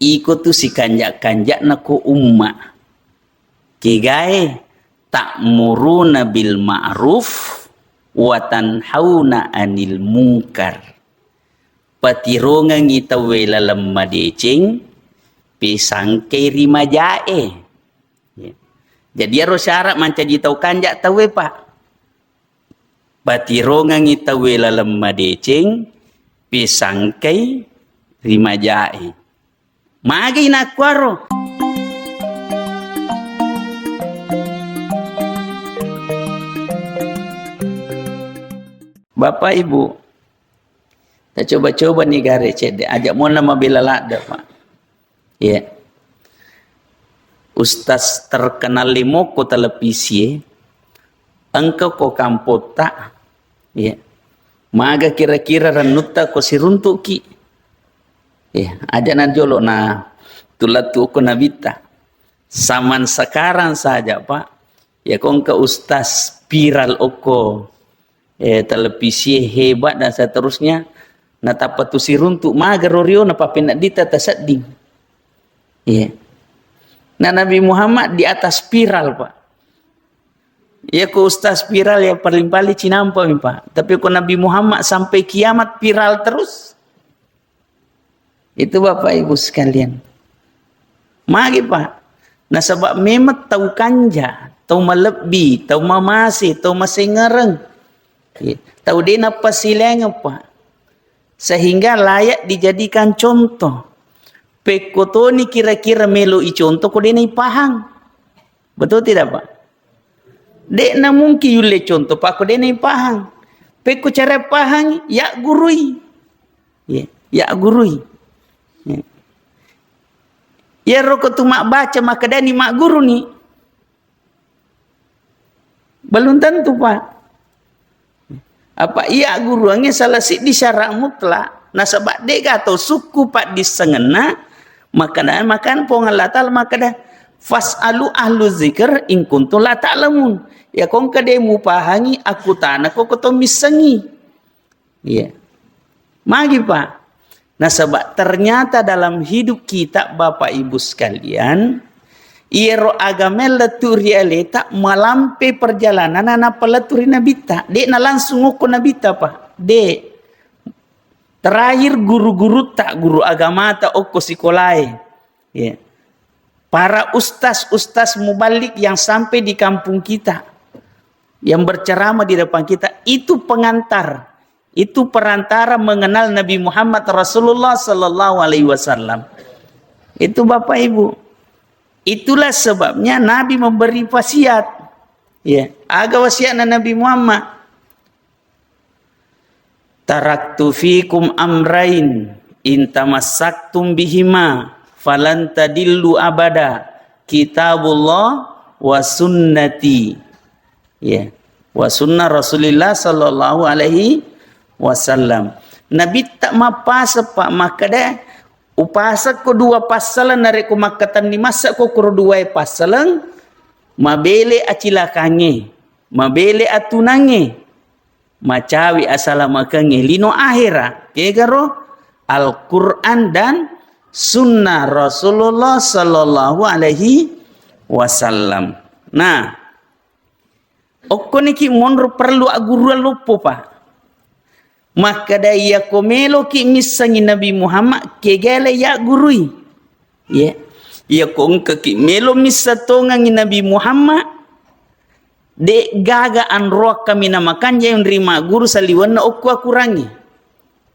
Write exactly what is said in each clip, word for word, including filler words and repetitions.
iko tu sikanja-kanja'na ko umma. Kegae, ta'muruna bil ma'ruf wa tanhauna 'anil munkar. Patirongengngi tauwe laleng madeceng, pisangkai ri majae. Ya. Jadi, iyaro syarat mancaji tau kanja tauwe, Pak. Patirongengngi tauwe laleng madeceng, pisangkai ri majae. Magai nakkuaro. Bapak Ibu, tacoba-coba ni gare cedde, aja mona mabela ladde, Pak. Iya. Ustaz terkenal limo ko televisi, engka ko kampotta, iya. Maga kira-kira rennutta ko siruntuki. Iya, aja na jolo na tulattu ko nabitta. Zaman sekarang saja, Pak. Ya, ko engka ustaz viral okko, eh, televisi hebat dan seterusnya, natappa tu siruntu, maga ro riona pappeneddita tasedding. Iya. Nah, Nabi Muhammad di atas viral, Pak. Ya, ko ustaz viral ya paling-paling cinampa mi, Pak. Tapi ko Nabi Muhammad sampai kiamat viral terus. Itu Bapak Ibu sekalian. Magi, Pak? Nasaba memang tau kanja, tau malebbi, tau mamase, tau masengereng. Iya. Tau de napasilaingeng, Pak. Sehingga layak dijadikan contoh. Pekko toni kira-kira melo icontoh ko de naipahang. Betul tidak, Pak? De'na mungkin yulle contoh, Pak, ko de naipahang. Pekko cara pahang, ya gurui. Ya, ya gurui. Ya. Iyaro ko tu mabbaca makkedani magguruni. Belum tentu, Pak. Apa iya guruangnge salah siddi syarat mutlak. Nasaba de'ga tau sukku paddissengenna, makkeda, makan Puang Allah Ta'ala makkeda, "Fas'alu ahlu zikr in kuntum la ta'lamun." Ya kongka de mupahangi, akkutana ko ko to missengi. Iya. Magi, Pak? Nasaba ternyata dalam hidup kita, Bapak Ibu sekalian, iyaro agama lettu ri aleta malampe perjalanan nappa lettu ri nabitta. De na langsung okko nabitta, Pak. De. Terakhir guru-gurutta, guru agamata okko sikolae. Ya. Para ustaz-ustaz muballig yang sampai di kampung kita, yang berceramah di depan kita, itu pengantar, itu perantara mengenal Nabi Muhammad Rasulullah sallallahu alaihi wasallam. Itu Bapak Ibu. Itulah sebabnya Nabi memberi wasiat. Ya, aga wasiatna Nabi Muhammad? "Taraktu fikum amrain in tamassaktum bihima falan tadillu abada, kitabullah wa sunnati." Ya. Wa sunnah Rasulillah sallallahu alaihi wasallam. Nabitta mappaseppa makkeda, "Upasekko dua passaleng, narekko makkatenni massekko koro duae passaleng, mabele acilakangnge, mabele atunangnge, macawe asalamakengnge lino ahera." Kegaro Al-Quran dan Sunnah Rasulullah sallallahu alaihi wasallam. Nah, okkoniki monro perlu agguruan loppo, Pak. Makkeda, iyako meloki missengi Nabi Muhammad, kegele ya gurui. Ye. Iyako engkaki melo misseng tongengi Nabi Muhammad, de gaga anroakka mina makanja ri magguru saliwenna okko akurangi.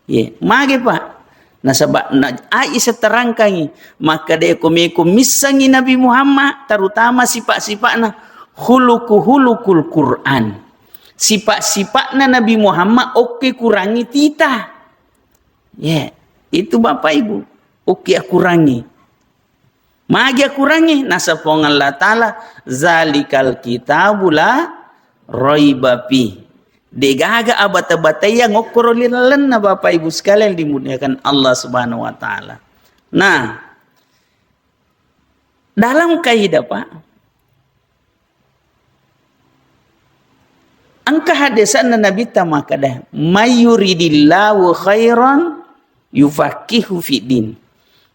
Ye, mage, Pak? Nasaba na, ai isa terangkangi, makkeda ko meko missengi Nabi Muhammad, terutama sifat-sifatna, huluku hulukul Quran. Sifat-sifatna Nabi Muhammad okke kurangi tita. Ye, itu Bapak Ibu, okke akurangi. Magi akurangi? Nasa Puang Allah Ta'ala, "Zalikal kitabu la raiba fi." Degaga abata-bataiya ngokkoro ri lalenna, Bapak Ibu sekalian dimuliakan Allah Subhanahu wa Ta'ala. Nah, dalam kaidah, Pak, engka hadesanna Nabitta makkeda, "May yuridillahu khairan yufaqihu fiddin."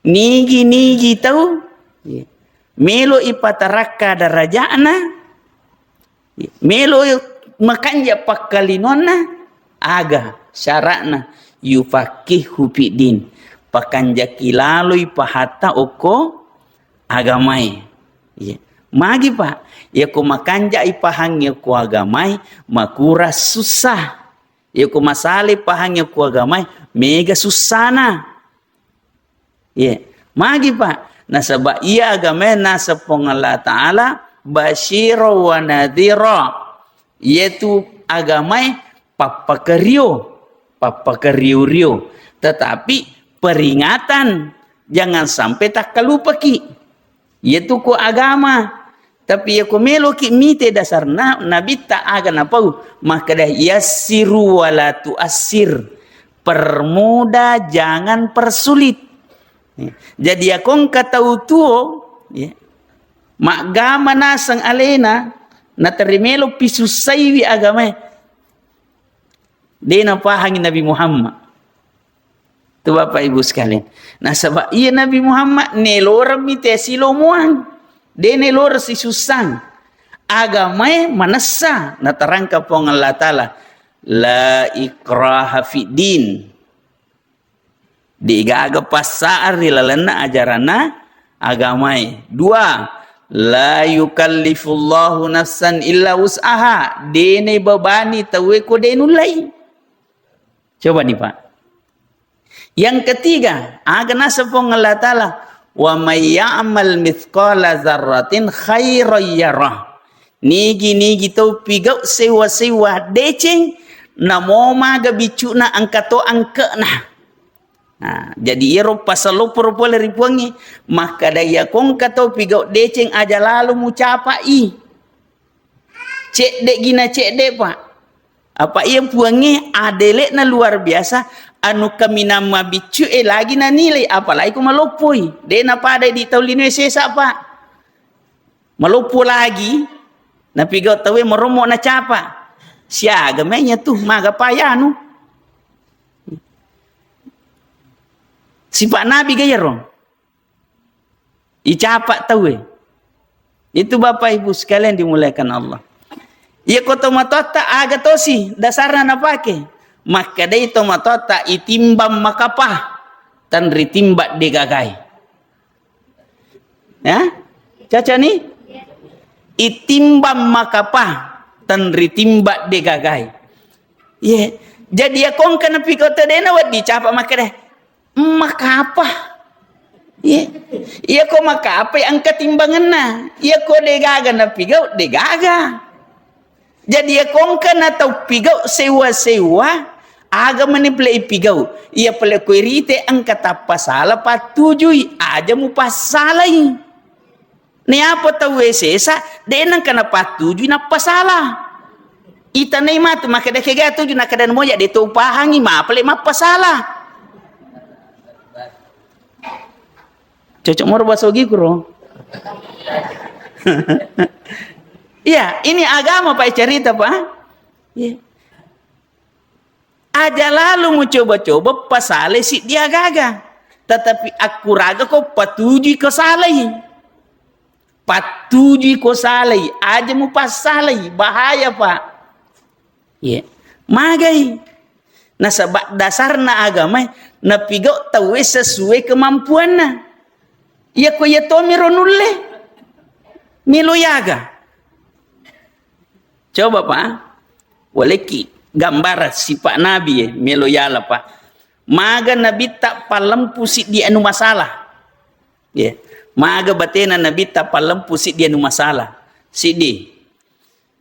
Nigi-nigi tau, ya, melo ipatarakka daraja'na, ya, melo makanja pakkalinonna, aga syara'na? Yufaqihu fiddin, pakanjaki laloi pahatta okko agamae. Ya. Magi, Pak? Yako makanjai pahangnge okko agamae, makura sussa. Yako masale pahangnge okko agamae, mega sussana. Ye. Magi, Pak? Nasaba iya agamae naseng Puang Allah Ta'ala basyira wa nadhira. Iyatu agamae pappakario, pappakario-rio. Tetapi peringatan, jangan sampai takkalupaki. Iyatu ko agama. Tapi yako meloki mite dasarna, Nabitta aga napau, makkeda, "Yassiru wa la tuassir." Permudah, jangan persulit. Jadi, yako engka tau tuo, ya, maggama naseng alena, nateri melo pisussaiwi agamae. De napahangi Nabi Muhammad. Tu Bapak Ibu sekalian. Nasaba iya Nabi Muhammad neloremmi tesilomoang. De neloreng sisussang. Agamae manessa, naterangka Puang Allah Ta'ala, "La ikraha fid din." Degaga passaan ri lalenna ajaranna agamae. Dua, "La yukallifullahu nafsan illa wus'aha." De naibebani tauwe ko de nullei. Coba nih, Pak. Yang ketiga, aga naseng Puang Allah Ta'ala, "Wa may ya'mal mithqala dzarratin khairan yarah." Nigi-nigi tau pigau sewa-sewa deceng, namo maga biccu'na engka to angke'na. Nah, jadi iyaro pasal loppo pole ri Puangnge, makkada iya ko engka tau pigau deceng aja lalo mucapai. Cedde gina cedde, Pak. Apa iya Puangnge adele'na luar biasa, anu kaminang mabiccu e lagi nanilai, apalagi ko maloppoi. De napada di tau linoe sesa, Pak. Maloppo lagi, napigau tauwe marommo nacapa. Siaga menya tu, maga payanu. Sifat Nabi gayaro. Icapa tauwe. Itu Bapak Ibu sekalian dimuliakan Allah. Iya ko tomatoatta aga tosi dasarna napake. Makkadai tomatoatta itimbang makapa, tanritimbang degagai. Ya? Caca ni? Itimbang makapa, tanritimbang degagai. Ye. Jadi ya kongka napigau tedena weddi capa makkada. Makapa. Ye. Iya ko makapa engka timbangenna. Iya ko degaga napigau, degaga. Jadi, iya kongka na tau pigau sewa-sewa, aga mani pale ipigau? Iya pale ko irite engka tappasala pattujui, aja mupassalai. Niapa tau sesa, de nengka napattujui nappasala. Itanai matu, makkeda kega tuju, nakkeda moja de to upahangi, mapale mappasala. Cocok moro basogi kuro. Iya, ini agama, Pak, cerita, Pak. Iya. Aja lalu mu coba-coba pasale siddi agaga. Tetapi akkuraga ko patujui ko salai. Patujui ko salai, aja mu passalai, bahaya, Pak. Iya. Magai. Nasaba dasarna agamae napigau tauwe sesuai kemampuanna. Iya ko iya tomiro nulle. Melo yaga. Coba, Pak. Waleki gambaran sifat Nabi, ya, melo yala, Pak. Maga Nabitta pallempu siddi anu masalah. Ya. Maga batena Nabitta pallempu siddi anu masalah. Siddi.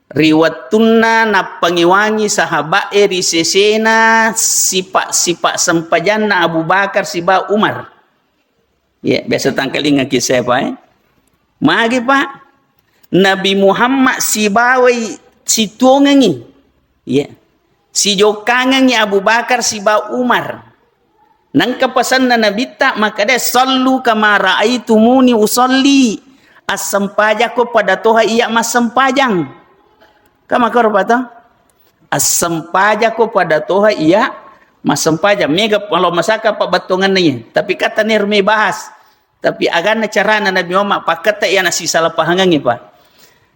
Ri wettunna nappangewangi sahaba'e ri sesena sipa-sipa sempajanna Abu Bakar siba Umar. Ya, biasa tangkalinga kisah, Pak, eh. Magi, Pak? Nabi Muhammad sibawai situongengi. Ya. Sijokkangengi Abu Bakar siba Umar. Nengka pasanna Nabitta makkeda, "Sallu kama raaitumuni usalli." Assempajako pada toha iya massempajang. Ka makkoro, Pak, to? Assempajako pada toha iya Massempajang, mega palo masaka pabbattongenna iya. Tapi katta nero me bahas. Tapi aganna carana Nabi Muhammad, pakketta iya nasisalapahangeng, Pak.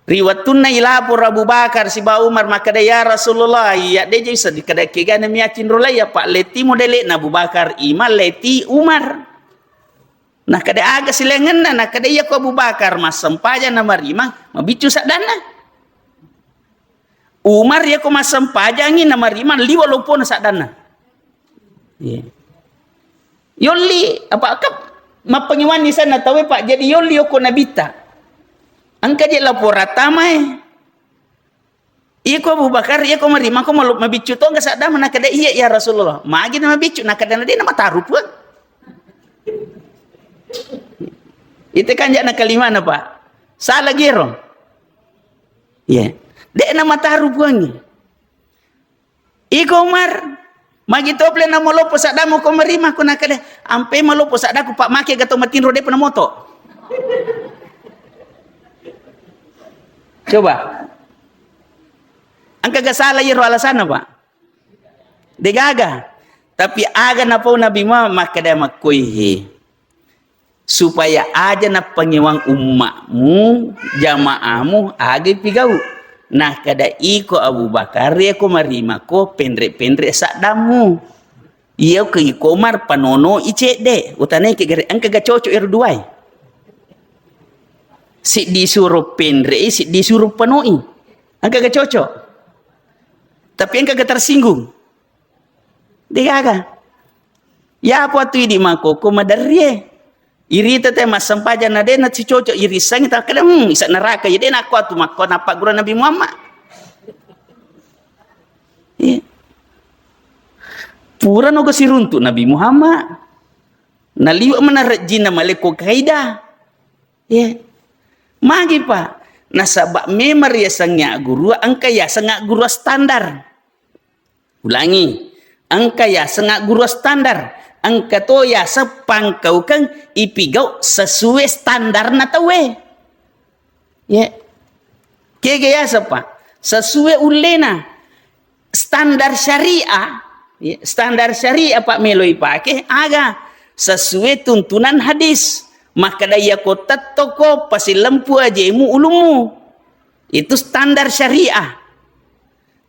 Ri wettunna ilapor Abu Bakar sibawa Umar, makkeda, "Ya Rasulullah, iya de' je bisa dikeda kegana miyaccing rolai, apa leti modele'na Abu Bakar, Imam leti Umar." Nakkeda, "Aga silaingenna?" Nakkeda, "Iya ko Abu Bakar massempajang na marimang, mabiccu saddanna. Umar iya ko massempajangi na marimang, liwa lompona saddanna." Iya. Yolli, apa, kan mappengiwanni sanna tauwe, Pak, jadi yolli yoko nabitta. Engka je laporan tamae. Iko Abu Bakar, iko marimang, ko malu-, mabiccu tongga sadda, nakkeda, "Iya, ya Rasulullah." Magi na mabiccu, nakkeda, "Na de' na mataru, Puang." Itu kan jana kalimana, Pak. Salah gero. Iya. De' na mataru, Puang. Iko Umar, magi to pole na maloppo saddamu ko marimang, ko nakkeda, "Ampe maloppo saddaku, Pak, make ga to matinro de'pa na moto." Coba. Engka ga salah iyaro alasanna, Pak? Degaga. Tapi aga napau Nabi Muhammad, makkeda makkoihi. Supaya aja nappangewang ummamu, jamaamu, aga ipigau. Nakkeda iko Abu Bakar, iko marimako penre-penre saddamu. Iya ko iko Umar panonoi cedde. Utanai ke gare, engka ga cocok ero duai. Siddi suro penre, siddi suro panoi. Engka ga cocok. Tapi engka ga tersinggung. Degaga. Ya apa tu idi makoko maderrie. Irita te massempajang na de' na sicocok irissangi, takkeda, "Hmm, isa neraka ya de' nakko atu makko nappa guru Nabi Muhammad." Iya. Pura noga siruntu Nabi Muhammad. Naliwa mana rejjina maleko kaida. Iya. Magi, Pak? Nasaba memang riasengnge guru, engka yaseng guru standar. Ulangi, engka yaseng guru standar, engka to yaseng pangkaukeng ipigau sesuai standarna tauwe. Ya. Kege yaseng, Pak? Sesuai ullena. Standar syariah, ya, standar syariah, Pak, melo ipake aga sesuai tuntunan hadis. Makkeda iya ko tettoko pasilempu ajemu ulummu. Itu standar syariah.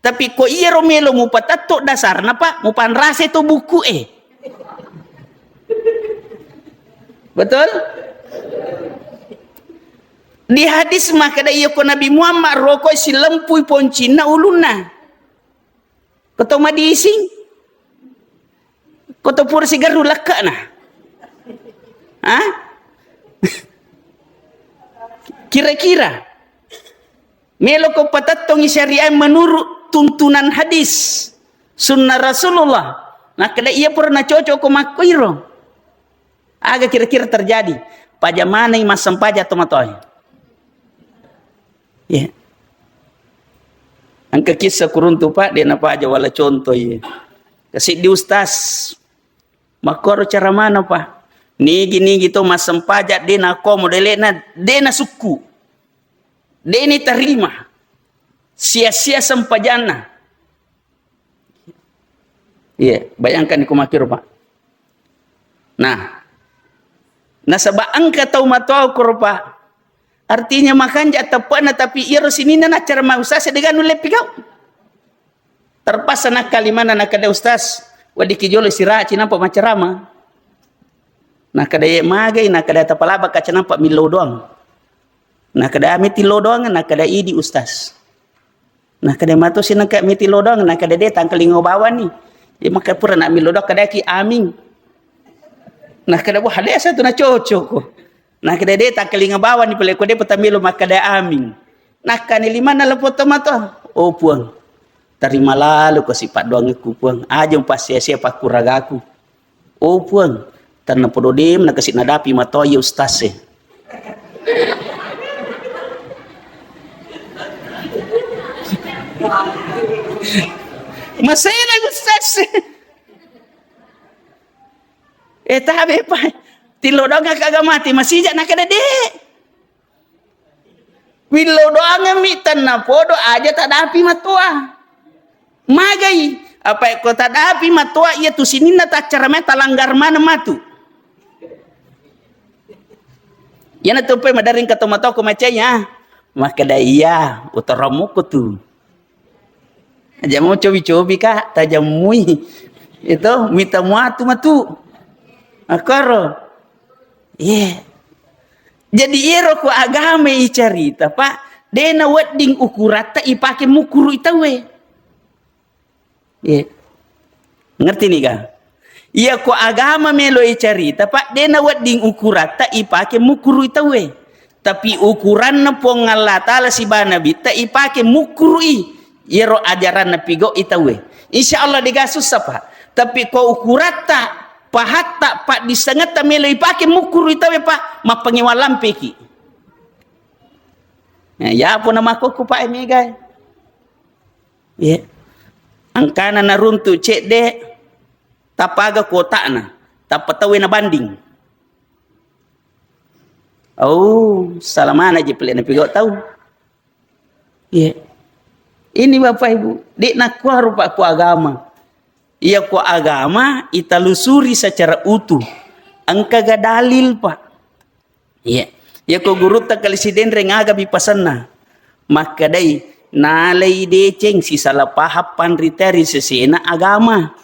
Tapi ko iyaro melo mupatetto dasarna, Pak, mupanrasai to buku e. Betul? Di hadis makkeda iya ko Nabi Muhammad rokoi silempui poncinna ulunna. Ko to madising? Ko to pura sigerru lekkana? Hah? Kira-kira Meloko patettongi syariat menurut tuntunan hadis, sunnah Rasulullah. Nakkeda iya pura nacocok ko makkoiro. Aga kira-kira terjadi? Paja maneng massempajang tomatoae. Ya. Engka kisah kuruntu, Pak, de napaja wala contoh, iya. Kasiddi ustaz. Makkoro cara mana, Pak? Nigi-nigi to massempajang de nakko modele'na, de nasukku. De ni tarima. Sia-sia sempajanna. Iya, bayangkan ko makkiro, Pak. Nah, nasaba engka tau matoa koro, Pak. Artinya makanja teppe'na, tapi iyaro sininna naccara mau sase dega nulle pigau. Terpaksa nakkalimanna nakkeda, "Ustaz, weddikki jolo istirahat, cinampa maccarama." Nakkeda, "Ye magai?" Nakkeda, "Tapalaba kaca nampa millau doang." Nakkeda, "Ami tillau doang?" Nakkeda, "Idi, Ustaz." Nakkeda, "Matosi nengka mitillau doang?" Nakkeda, "De, tangkalinga bawani." Jadi maka pura nak millau doang, kedaki, "Amin." Nakkeda, "Wah, de satu na cocok ko." Nakkeda, "De, tangkalinga bawani pale ko de patamilo makkeda amin." Nakkani limanna lepo tomatoa, "Oh Puang, tarima lalu ko sipaddoangekku Puang. Aja mpassia-sia pakkuragaku." Oh Puang, tennapodo de nakasi nadapi matoa iya ustaz e. Masena ustaz e. Eh, tabe pa. Tillo doang aga mati masija nakada de. Willau doangeng mi tennapodo aja tadapi matoa. Magai, Apa ko tadapi matoa iya tu sininna taccara mai talanggar maneng matu. Iyana tu pe madaring ka tomatoa ko macainya. Makkeda iya, utarommu ko tu. Aja mau cobi-cobi ka, tajammui. Itu mita muatu matu. Akkaro. Iya. Jadi iyaro ko agama icarita, Pak, dena wedding ukuratta ipake mukuru itawe. Iya. Ngerti nika? Iya ko agama melo icarita, Pak, dena wedding ukuratta ipake mukuru itawe. Tapi ukuranna Puang Allah Ta'ala siba Nabitta ipake mukuru i. Iyaro ajaranna pigau itawe. Insya Allah dega sussa, Pak. Tapi ko ukuratta, pahatta, paddissengetta melo ipake mukuru itawe, Pak, mappangewang lampeki. Nah, ya pun nama koko, Pak, mega. Iya. Angkana naruntu cedde, tappa aga kotakna, tappa tauwe nabanding. Oh, salamana je pele napigau tau. Iya. Ini Bapak Ibu, de nakkuaro Pak ko agama. Iya ko agama italusuri secara utuh. Engkaga dalil, Pak? Iya. Iya ko gurutta kali Sidenreng aga bipasenna. Makkedai, nalai deceng sisala paham panrita ri sesena agama.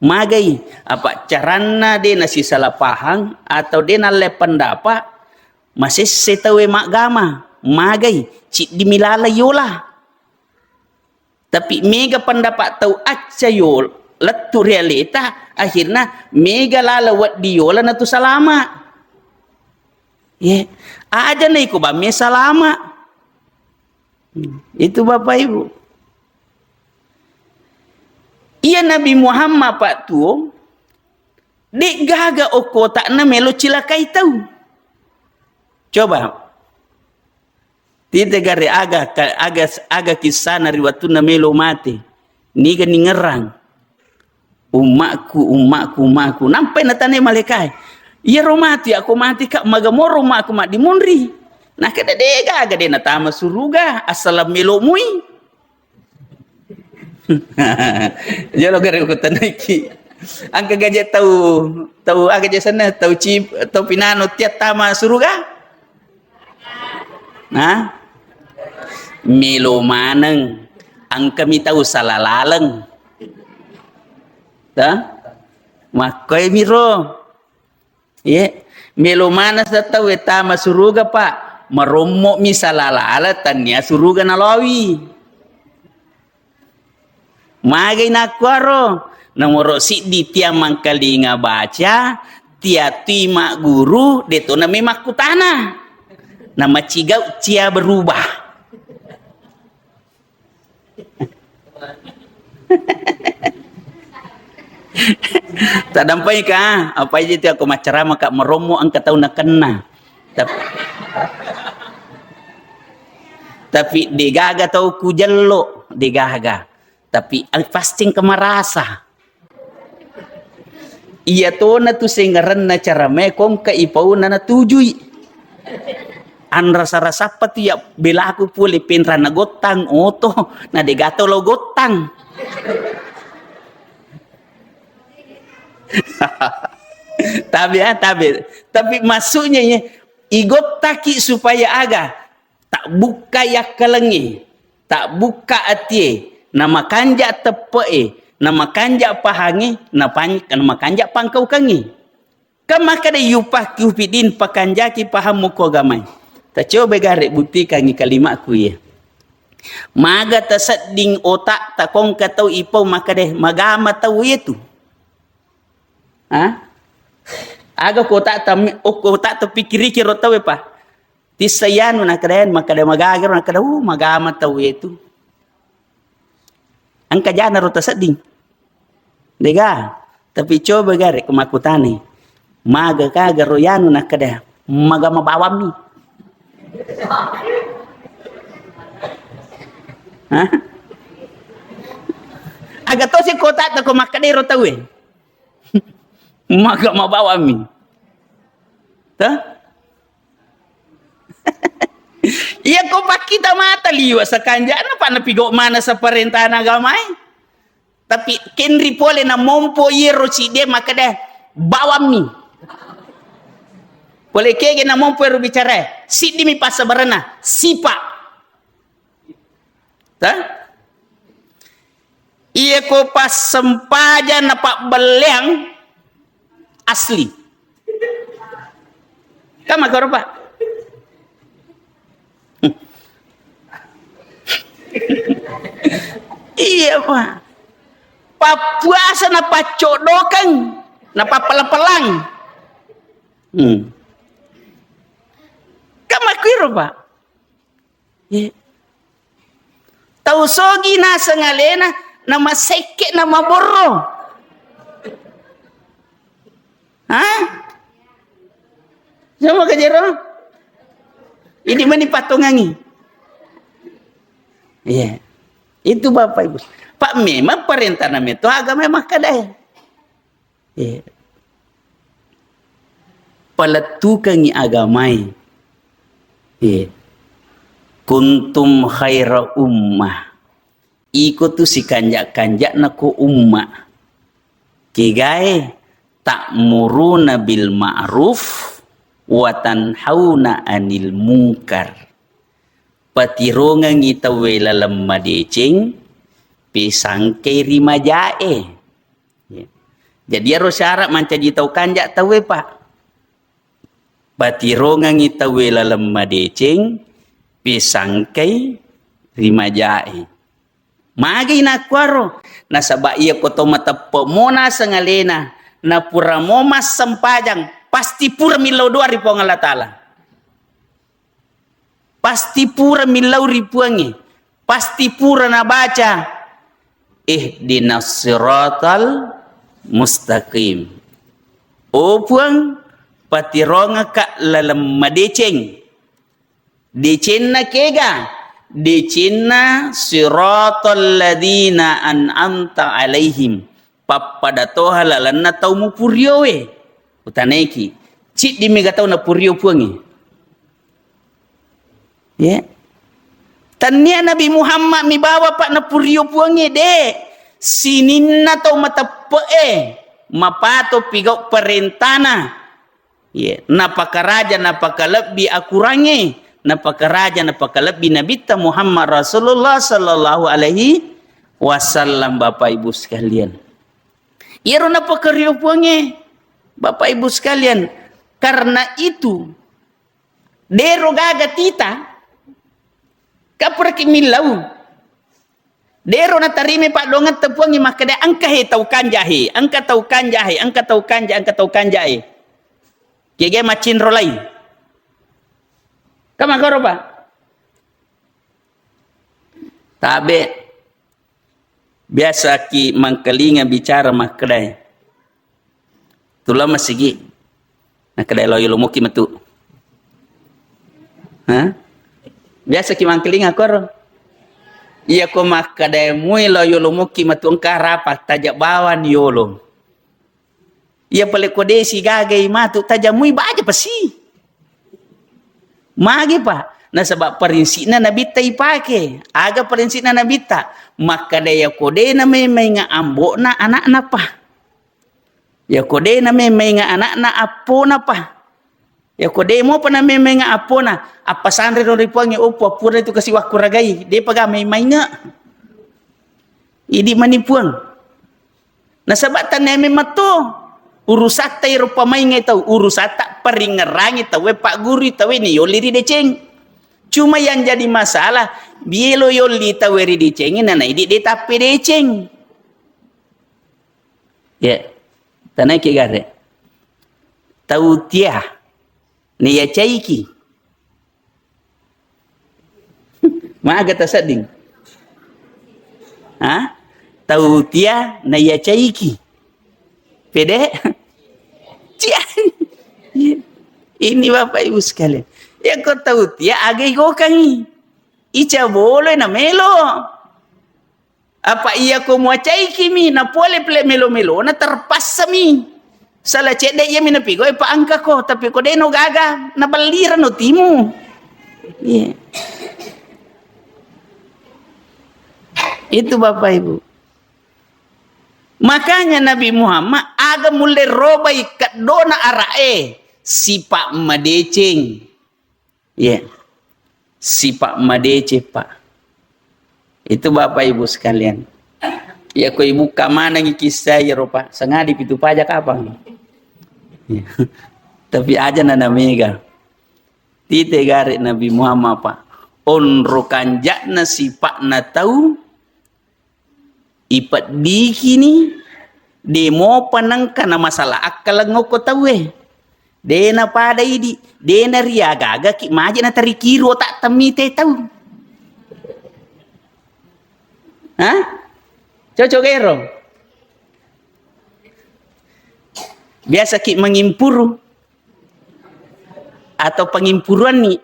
Magai, apa caranna de nasisala pahang atau de nalle pendapa, masesse tauwe maggama. Magai, ciddi milala yola. Tapi mega pendapa tau acca yol-, lettu ri aleta, akhirna mega lala weddi yola natu salama. Ye, aja na iko bamme salama. Hmm, itu Bapak Ibu. Iya Nabi Muhammad, Pak, tuo, de gaga okko otakna melo cilakai tau. Coba. Tite gare aga, ka-, aga, aga kissana ri wattunna melo mate. Niga ningerrang. Ummaku, ummaku, ummaku. Nampai natanai malaikae. Iyaro mati, ako mati ka, magamoro ummaku maddimunri. Nakeda de gaga de natama suruga, assalam melo mui. Jolo gare ko tanaiki. Angka gaje tau, tau aga je senna, tau cip-, tau pinano tiap tama suruga? Nah? Melo maneng. Angka mi tau sala laleng. Tah? Makkoi miro. Ye, melo maneng sa tau e tama suruga, Pak. Marommo mi sala lala tania suruga nalawi. Magai nakkuaro, nomoro siddi tia mangkalinga baca, tia tui magguru, deto name makkutana. Namacigau cia berubah. Tadampai ka, apa aja itu aku macerama ka merommo engka tau nakenna. Tap-, tapi degaga tau kujello, degaga. Tapi, eh, pasti engka marasa. Iya tona tu sengerenna caramae kongka ipauna natujui. Anrasa-rasappa tu ya belaku pole penrana gottang oto, na degato lo gottang. Tabe, ah, tabe. Tapi maksudnya ya, igottaki supaya aga? Tabbukka yakkalengnge, tabbukka atie, namakanja teppe'e, namakanja pahangnge, napan-, namakanja pangkaukengnge. Kan makkeda yupakki upidin pakanjaki pahammu ko agamai. Tacoba gare buttikangngi kalimatku iye. Maga tasedding otak takongka tau ipau makkeda magama tau iyetu. Ha? Aga ko otak tam-, okko otak tapikkiriki ro tau e pa. Tissai anu nakkeda, makkeda magagaro nakkeda, "Uh, magama tau e tu." Engka jana ro tasedding. Dega, tapi coba gare ko makkutani. Maga kaga ro yanu nakkeda, magama bawammi. Hah? Aga tosi ko otak ta ko makkeda ro tau e. Maga mabawammi. Tah? Iya ko pakkita mata liwa sakanjana pa napigau mana saparentana agamai. Tapi kenri pole na mompo iyaro siddi e makkeda, "Bawammi." Pole kege na mompo ero bicara, siddimi passabarenna, sipa. Ta? Iya ko passempajang na pabbelleang asli. Kan makkoro, Pak? Iya, Pak. Pappuasa na paccodokeng, na pappelang-pelang. Hmm. Kan makkuiro, Pak? Iya. Tau sogi naseng alena, na masekke, na maborro. Hah? Sama kajero? Ini meni patongangi. Iya. Itu Bapak Ibu. Pak, memang perintah namanya itu agama makkadai. Iya. Palettukengngi agamae. Iya. Kuntum khaira ummah. Iko tu sikanja-kanja'na ko umma. Kegae, ta'muruna bil ma'ruf wa tanhauna 'anil munkar. Patirongengngi tauwe laleng madeceng, pisangkai ri majae. Ya. Jadi, iyaro syarat mancaji tau kanja tauwe, Pak. Patirongengngi tauwe laleng madeceng, pisangkai ri majae. Magi nakkuaro? Nasaba iya ko to mateppe mo naseng alena, napura mo massempajang, pasti pura millau doa ri Puang Allah Taala. Pasti pura millau ri Puangnge. Pasti pura nabaca, "Ihdinas siratal mustaqim." Oh Puang, patirongekka laleng madeceng. Decenna kega? Decenna siratal ladzina an'amta alaihim. Pappada toha lalenna tau mupuriowe. Utanaiki, ciddi mega tau napurio Puangnge? Ya. Tannia Nabi Muhammad mi bawa, Pak, napurio Puangnge, de. Sininna tau mateppe'e mapato pigau parentana. Iya, napakaraja, napakalebbi akurangnge, napakaraja, napakalebbi Nabitta Muhammad Rasulullah sallallahu alaihi wasallam, Bapak Ibu sekalian. Iyaro napakario Puangnge, Bapak Ibu sekalian. Karena itu, dero gaga tita, kapuraki millau. Dero natarima paddongetta Puangnge makkeda, "Engka he tau kanja he, engka tau kanja he, engka tau kanja, engka tau kanja he." Kege macinro lai. Kamakoro, Pak? Tabe. Biasa ki mangkalinga bicara makkedae. Tulao masigi. Nakkeda lao yolo muki metu. Ha? Biasa ki mangkalinga koro. Iya ko makkeda mui lao yolo muki metu engka rapa taja bawang yolo. Iya pale ko de sigagai matu taja mui baja pasi. Magi, Pak? Nasaba parinsipna Nabitta ipake. Aga parinsipna Nabitta? Makkeda iya ko de na memainga ambo'na anakna, Pak. Iya ko de na memainga anakna appona, Pak. Iya ko de mopa na memainga appona, appasanre ro ri Puangnge, "Oh, Puang, pura itu kasi wakkuragai, de paga memainga." Idi mani Puang. Nasaba tannia memang to urusatta ero pamainge tau, urusatta paringngerangi tauwe, paggurui tauwe, ni yolli ri deceng. Cuma yang jadi masalah, bielo yolli tauwe ri decengi, nana idi de tappe deceng. Ya, tanaiki gare. Tau tia, ni yacaiki. Maga tasedding? Ha? Tau tia na yacaiki. Pede? Cia. Ini Bapak Ibu sekalian. Ya ko tau tia aga igokangi. Ica bolo na melo. Apa iya ko muacaikimi, na pole pele melo-melona, terpassami. Sala cedde iyami napigau, pa engka ko, tapi ko deno gaga, na ballirano timu. Iya. Itu Bapak Ibu. Makanya Nabi Muhammad aga mulle robai keddona ara'e, sipa' madeceng. Iya. Sipa' madeceng, Pak. Itu Bapak Ibu sekalian. Ya, ko ibu ka manengi kisah ya, Pak. Sangadi pitu paja kapang. Iya. Tapi aja nana mega. Tite gare Nabi Muhammad, Pak. Onro kanja'na sipa'na tau, ipeddikini, de mopa nengka na masalah akkaleng okko tauwe. De na pada idi, de na riaga-agaki maje na tarikiru otak temmi te tau. Hah? Cocok ero? Biasa ki mengimpuru atau pengimpuruanni?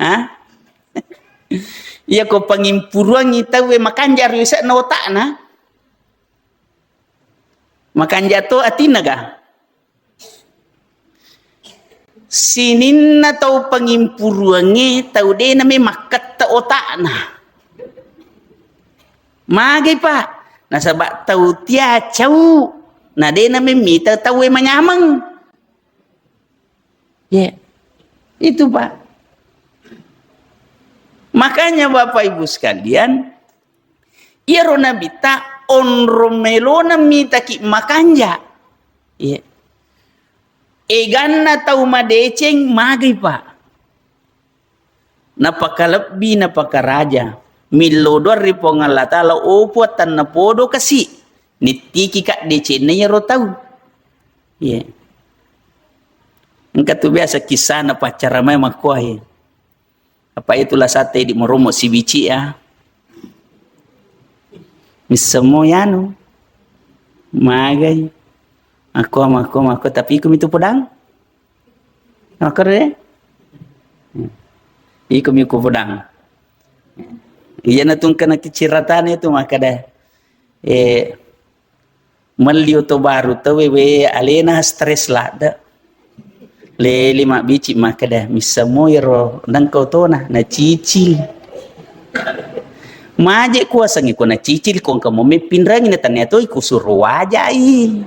Hah? Iya ko pengimpuruanni tauwe makanja riusekna otakna. Makanja to atinna ga? Sininna tau pangimpuruangnge tau de name makketta otakna. Magai, Pak? Nasaba tau tia cau na de name mita tauwe manyameng. Ya. Itu, Pak. Makanya Bapak Ibu sekalian, iyaro Nabitta onrong melona mitaki makanja. Iya. Eganna tau madeceng magai, Pak. Napakalebbi, napakaraja. Millo doang ri Puang Allah Taala, oh Puang, tennapodo kasi. Nittiki ka decenna iyaro tau. Iya. Engka tu biasa kisahna paccara mai makkuae. Apa itu la satte di moromo sibici ya. Missemo yanu. Magai. Makko, makko, makko, tapi iko mitu podang. Makko de. Iko mi ko podang. Iya na tungkana kiciratane itu makkeda. Eh, Melli oto baru tauwe, we, alena stres ladde. Lele mabbici makkeda, missamo iyaro nengka otona, nacicil. Maje kuasangi ko nacicil, ko engka mo meppinrangi na tania toi kusuro wajai.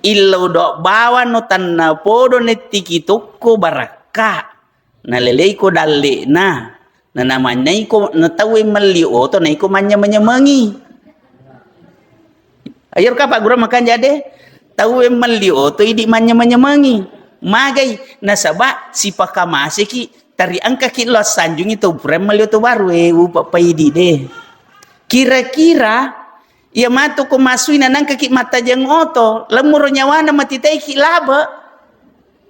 Illau do bawang no tanna podo nettiki tokko barakka. Naleleiko dalle'na, na namanyaiko, na tauwe melli oto naiko manyameng-nyamengi. Ayo ka Pak Guru makanja de, tauwe melli oto idi manyameng-nyamengi. Magai, nasaba sipakamaseki, tariangkaki lo assanjungi tau pura melli oto baru, eh, upa paidi de. Kira-kira iya matu ko masui nanangkaki mattajeng oto, lemmuro nyawana matitaiki labe.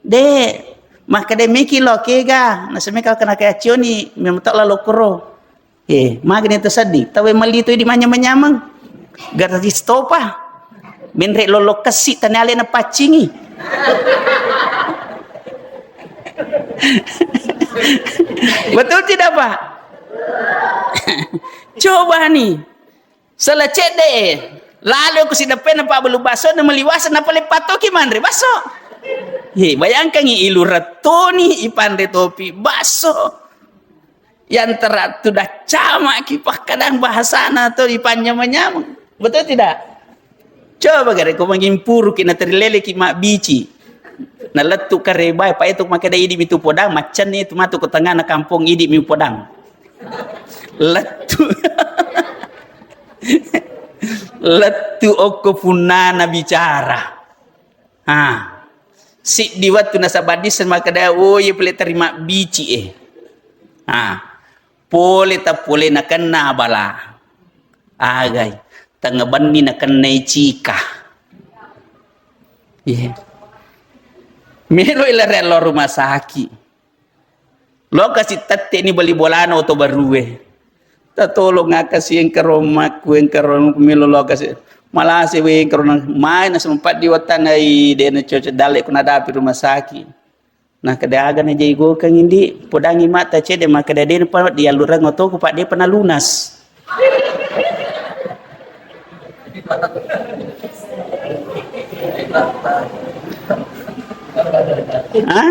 De, makkeda meki lo kega, nasaba meka kena kaccioni, memang tak lalo koro. Eh, magani to seddi, tauwe melli to idi manyameng-nyameng. Gratis topa. Menre lolo kessi tane alena paccingi. Betul tidak, Pak? Coba nih. Sala cedde e. Lalo ko sideppena pabbalu basso na maliwasa na pale pattoki manre basso. He, bayangkangi ilu rettoni ipanre topi basso. Yang teratu daccamaki pakkadang bahasana to ipanyameng-nyameng. Betul tidak? Coba gare ko mangimpuruki na terileleki mabbici. Na lettu karebae, pa itu makkeda idi mitu podang, maccenni itu matu ko tengahna kampong idi mi podang. Lettu. Lettu okko punnana bicara. Ha. Siddi wettu nasaba disseng makkeda, "Oh, iya pole terima bici e." Ha. Pole ta pole nakenna bala. Agai. Tengnga benni nakennai cika. Iya. Melo ilare lo rumah sakit. Lokasi tette ni bali bolana oto barue. Tatolong akasi engka romakku, engka ro melo lokasi. Malase we engka ro mai na sempat di watanai de na cocok dalle kuna dapi rumah sakit. Nah, kedaga na jai gokeng indi, podangi mata cede maka dade pa dialurang otoku pak de pernah lunas. Hah?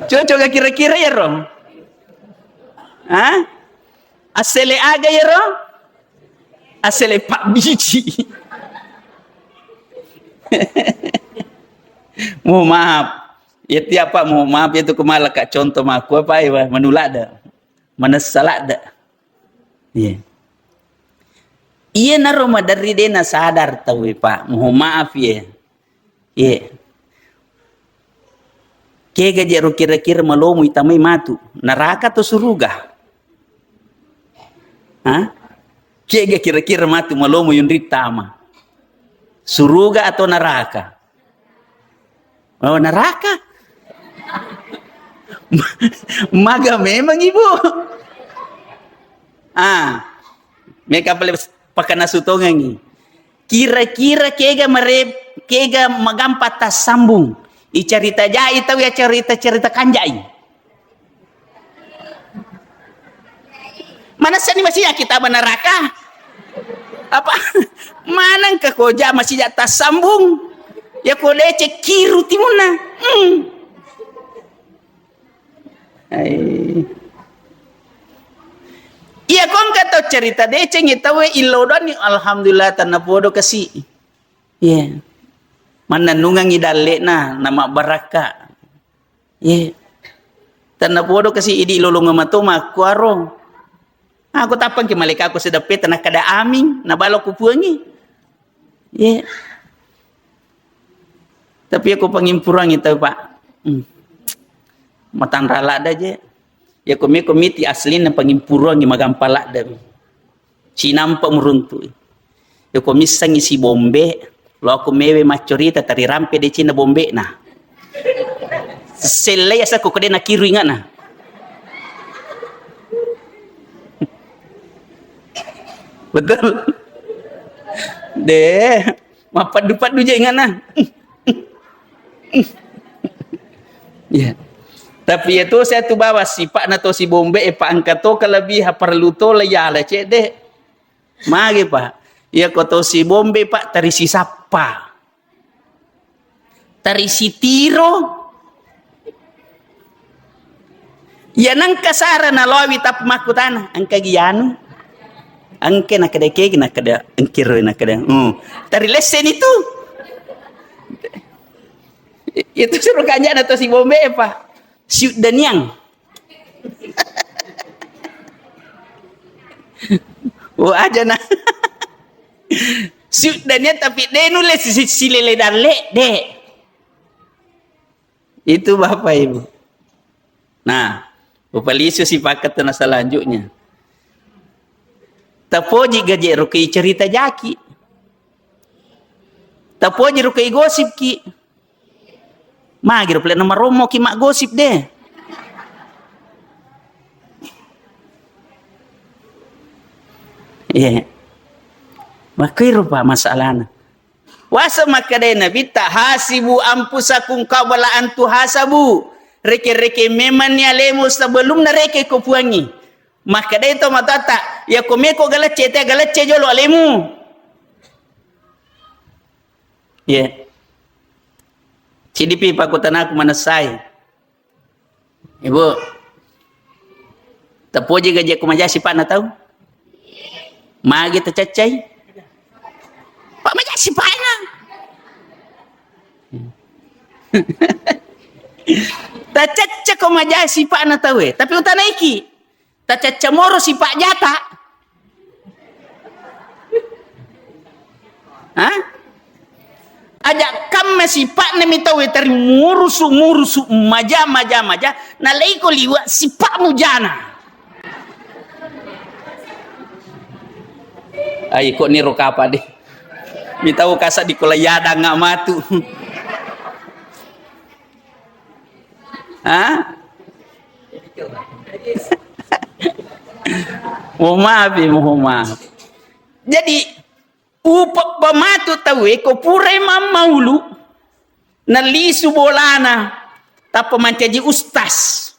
Cocok ga kira-kira iyaro? Ha? Assele aga iyaro? Assele pabbici. Mohon maaf. Ya tiap, Pak, mohon maaf, itu kemalaka contoh maku apa, iwa, manulada. Manessa ladda. Iya. Iyanaro maderri de nasadar tauwe, Pak. Mohon maaf, ya. Iya. Kega jero kira-kira malomo itamai matu? Neraka atau suruga? Ha? Kega kira-kira matu malomo yunri tama? Suruga atau neraka? Oh, neraka. Maga memang, Ibu. Ah, meka pale pakana sutongengi. Kira-kira kega mere-, kega magampa tassambung. Icarita jai tau ya cerita-cerita kanjai. Manessani masih kita neraka? Apa? Maneng ke koja masih tassambung? Ya ko deceng kiru timunna. Hmm. Hai. Iya, ko engka tau cerita deceng, tauwe illo doni, alhamdulillah, tennapodo kasi. Iya. Mannennungangi dalle'na, namabbarakka. Iya. Tennapodo kasi idi lolongeng mato makkuaro. Aku tappangki malaikatku sedeppe, tena kada amin, nabalo ku puangi. Iya. Tapi aku pangimpurangi tau, Pak. Hmm. Matanra ladda je. Ya ko mi, ko miti aslinna pangimpurangi magampa ladda. Cinampa muruntu. Ya ko missengi si bombe, lo aku mewe maccorita tarirampe decina bombe na. Sellei asa ko kode nakiru ingana. Betul? Deh, mappaddu-paddu je ingana. Ya. Tapi ya to saya tu bawa sipakna to si bombe, e, pa engka to kelebihan perlu to le yala cedde. Magi, Pak? Iya ko to si bombe, Pak, tari sisappa. Tari sitiro. Iya nengka sara naloawi tappa makkutana, engka gi anu? Engke nakkeda kegi nakkeda engkiro nakkeda. Hmm. Tari lesseni tu. Itu suruh kanjana to si bombe, Pak. Siuddaniang. Oh, aja na. Siuddaniang tapi de nulle si, si, silele dalle, de. Itu Bapak Ibu. Nah, upalisu si paket na selanjutnya. Tapoji gaje ruki cerita jaki. Tapoji ruki gosip ki. Magi ro pale' namarommoki maggosip de. Iya. Makkuiro pa masalahna. Wasa makkedai Nabitta, "Hasibu anfusakum qabla an tuhasabu." Reke-reke memanni alemu sebelumna reke ko puangi. Makkedai to matatta, "Yako meko galecce te galecce jolo alemu." Iya. Cidipi pakkutanaku manessai. Ibu, tapoji gaje ko maja sipa'na tau? Magi tacaccai? Pak maja sipa'na. Tacacca ko maja sipa'na tau e, tapi utanaiki. Tacacca moro sipa' jata. Ha? Aja' kamma sipa'na mi tau e teri murusu, murusu, maja, maja, maja, naleiko liwa' sipa' mujana. Ai, ko niro kapa de. Mi tau kasa di kola yadang matu. Ha? Mohon maaf ya, mohon maaf. Jadi, upeppa matu tauwe ko purai mammaulu, nalisu bolana, tappa mancaji ustaz.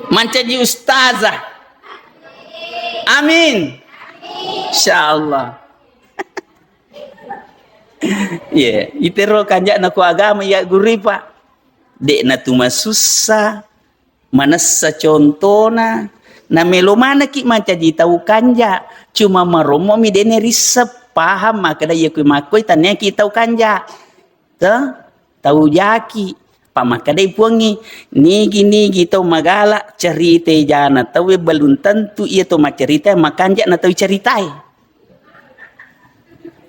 Mancaji ustazah. Amin. Insyaallah. Iya, itero kanja'na ko agama iya gurui, Pak. De'na tu masussa, manessa contona, namelo manekki mancaji tau kanja, cuma marommomi de'ne risseng paham makkeda iya kui makkoi tanniaki tau kanja. Te? Tau jaki. Pa makkedai puangngi, nigi-nigi tau magala cerita jana tauwe belum tentu iya to maccerita makanja na tau ceritae.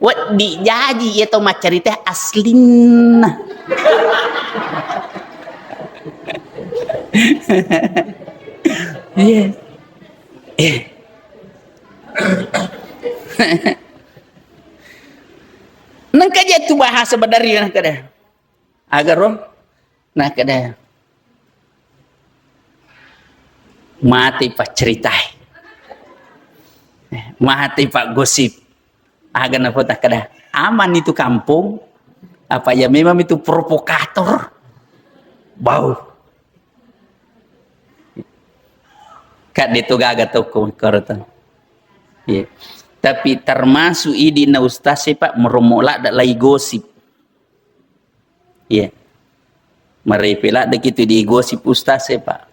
Weddi jaji iya to maccerita aslinna. Iya. Eh. Nengka je tu bahasa badari nengka deh. Agaro? Nengka deh. Mate pacceritai. Eh, mate pak gosip. Aga na kota kada aman itu kampung. Apa ya memang itu provokator. Bau. Kadde to gaga tokko korotan. Iya. Tapi termasuk idi na ustaz e, Pak, meromok ladda lai gosip. Iya. Marepe ladda kitu di gosip ustaz e, Pak.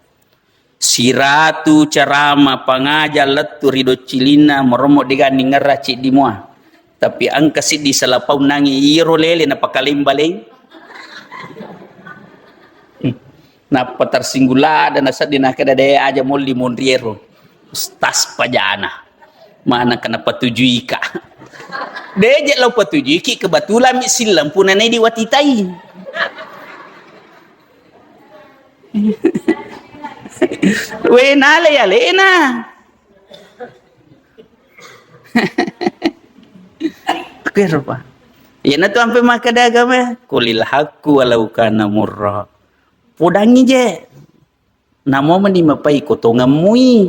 Siratu ceramah pangaja lettu ri doccilinna meromok deganni ngerra ciddi mua. Tapi engka siddi salapau nangi iro lele na pakalembaleng. Nappa tersinggung lada na seddi na kada de aja molli monriero. Ustaz pajana. Mana kena patujuika. Deje lo patujuiki kebetulan mi silem punane di watitai. Wena le ya lena. Kero, Pak. Iyana tu ampe makkeda agama, "Qulil haqqu walau kana murra." Podangi je. Namo meni mapai ko tongemmui.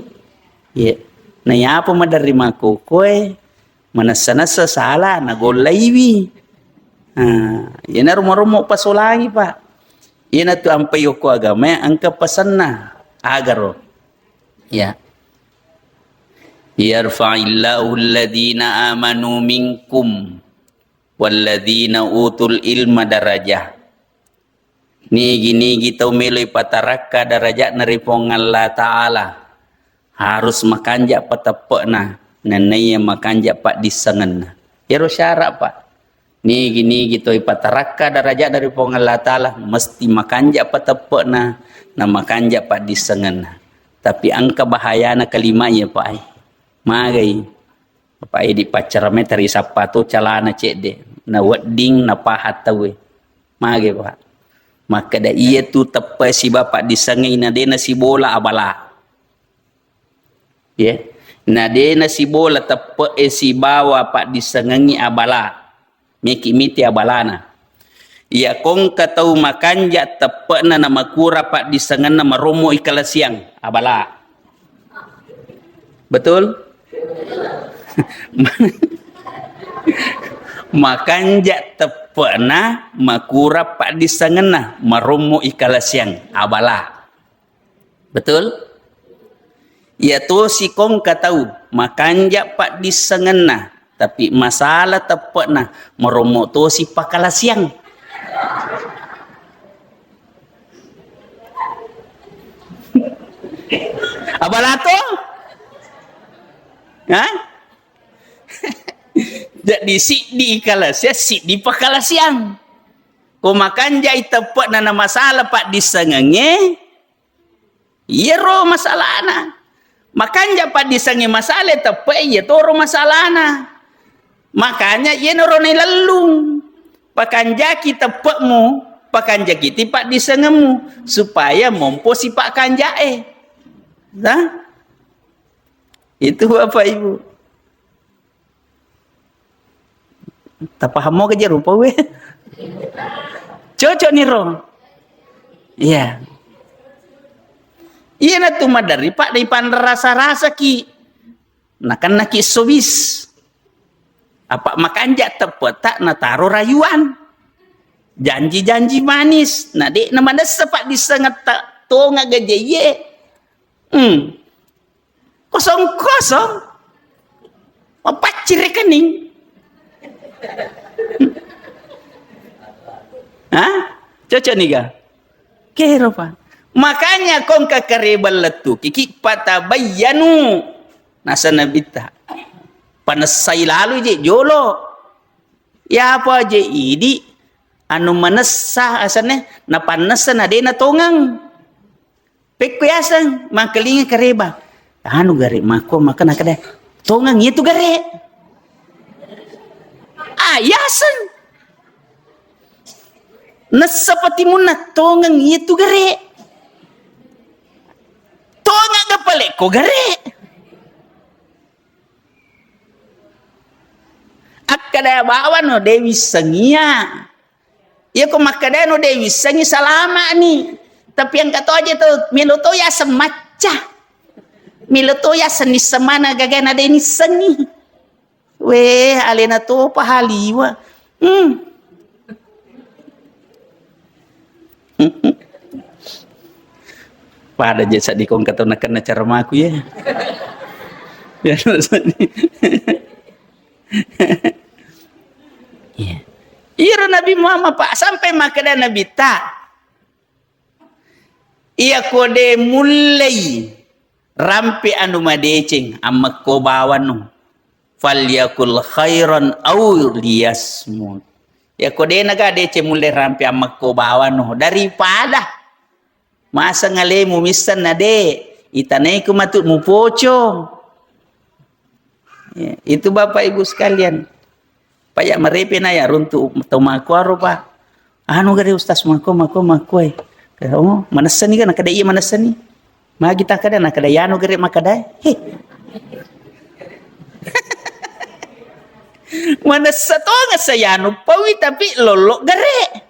Ye. Na yapa maderri makkokoe, manessa-nessa sala, nagollaiwi. Nah, iyana romo-romo pasolangi, Pak. Iyana tu ampai okko agama engka pesenna. Agaro. Ya. Yarfa'illahu alladhina amanu minkum walladhina utul ilma darajah. Nigi-nigi tau melo ipatarakka darajatna ri Puang Allah Ta'ala, harus makanja pateppe'na, nenniya makanja paddissengenna. Iyaro syarat, Pak. Nigi-nigi tau ipatarakka darajatna ri Puang Allah Ta'ala, mesti makanja pateppe'na, na makanja paddissengenna. Tapi engka bahayana kalimat iya, Pak. Magai. Bapak idi paccara meta ri sappa to calana cedde. Na wedding na paha tauwe. Mage, Pak. Makkeda iya tu teppe siba paddissengengi na dena sibola abala. Ye. Na dena sibola teppe e sibawa paddissengengi abala. Meki miti abalana. Iya kongka tau makanja teppe'na na makura paddissengenna marommo ikalasiang abala. Betul? Makanja teppe'na makura paddissengenna marommo ikalasiang abala. Betul? Iya tosi kongka tau makanja paddissengenna, tapi masala teppe'na marommo tosi pakalasiang. Abala to? Hah? Jadi siddi ikalasiang, siddi pakalasiang. Ko makanjai teppe'na na masala paddissengengnge, iyaro masalana. Makanja paddissengnge masala teppe, iya toro masalana. Makanya iyanaro nailellung. Pakanjaki teppe'mu, pakanjaki ti paddissengemmu supaya mompo sipa kanjae. Nah? Itu Bapak Ibu. Tapahamo ke je rupa we. Cocok niro. Iya. Iya na tu madari Pak dai panrasa-rasa ki. Nakennaki sowis. Apa makanja teppe'ta nataro rayuan. Janji-janji manis. Na de na manessa Pak dissengetta tonga gajeie. Hmm. Kosong-kosong. Mapaccing rekening. Hah? Cocok nih ga? Kero, Pak. Makanya kongka karebang lettuki ki, patabayyanu. Nasa Nabitta. Panessai lalo je jolo. Yapa je idi anu manessa asanne, napannessa na de natongang. Pekko yaseng, mangkalinga kareba. Anu gare, mako maka nakada, "Tongeng iya tu gare." Ah, yaseng. Nessa patimunna, "Tongeng iya tu gare." Tongeng ga palekko gare. Akkada bawang no de wissengi ya. Iya ko makkadai no de wissengi, salama'ni. Tapi engka to aja to, melo to yaseng macca. Melo to yaseng nisseng mana gagana de nissengi. Weh, alena to pahaliwa. Hmm. Pada je seddi kongka to nakenna caramaku ya. Ya, seddi. Iya. Iyaro Nabi Muhammad, Pak, sampai makkeda Nabitta, iya ko de mullei rampe anu madeceng, ammekko bawang no, falyakul khairan aw liyasmut. Iya ko de naga deceng mulle rampe, ammekko bawang no, daripada Masa ngalemu missenna de, itanaiko matu mupoco. Ya, itu Bapak Ibu sekalian. Paya marepe na ya runtu tau makuaro, Pak. Anu gare Ustaz mako, mako, mako, eh. Oh, manessani kan? Kada iya manessani. Magi tak kada, na kada yanu gare makada. Heh. Manessa tonga sayanu pawi tapi lollo gare.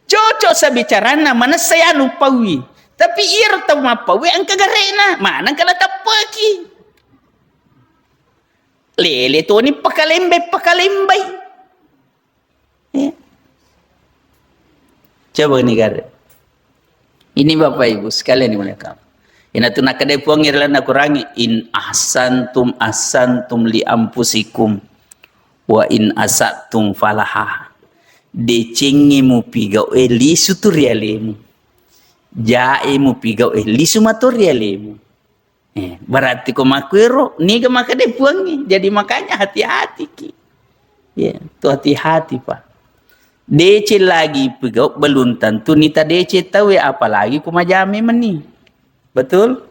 Cocok sa bicaranna, manessa yanu pawi. Tapi iyaro tau mappawi engka gare'na, maneng kala tappaki. Lele toni pakalembai, pakalembai. Ya. Coba ni gare. Ini Bapak Ibu sekalian dimuliakan. Inatu nakkeda Puang ri lalenna Qurangnge, "In ahsantum ahsantum li anfusikum wa in asatum falaha." Decengnge mupigau'e lisu tu ri alemu. Jae mupigau'e lisu mato ri alemu. Eh, berarti ko makkuero, niga makkeda Puangnge. Jadi makanya hati-hati ki. Ya, tu hati-hati, Pak. Deceng lagi pigau belum tentu nita deceng tauwe, apalagi ko majame meni. Betul?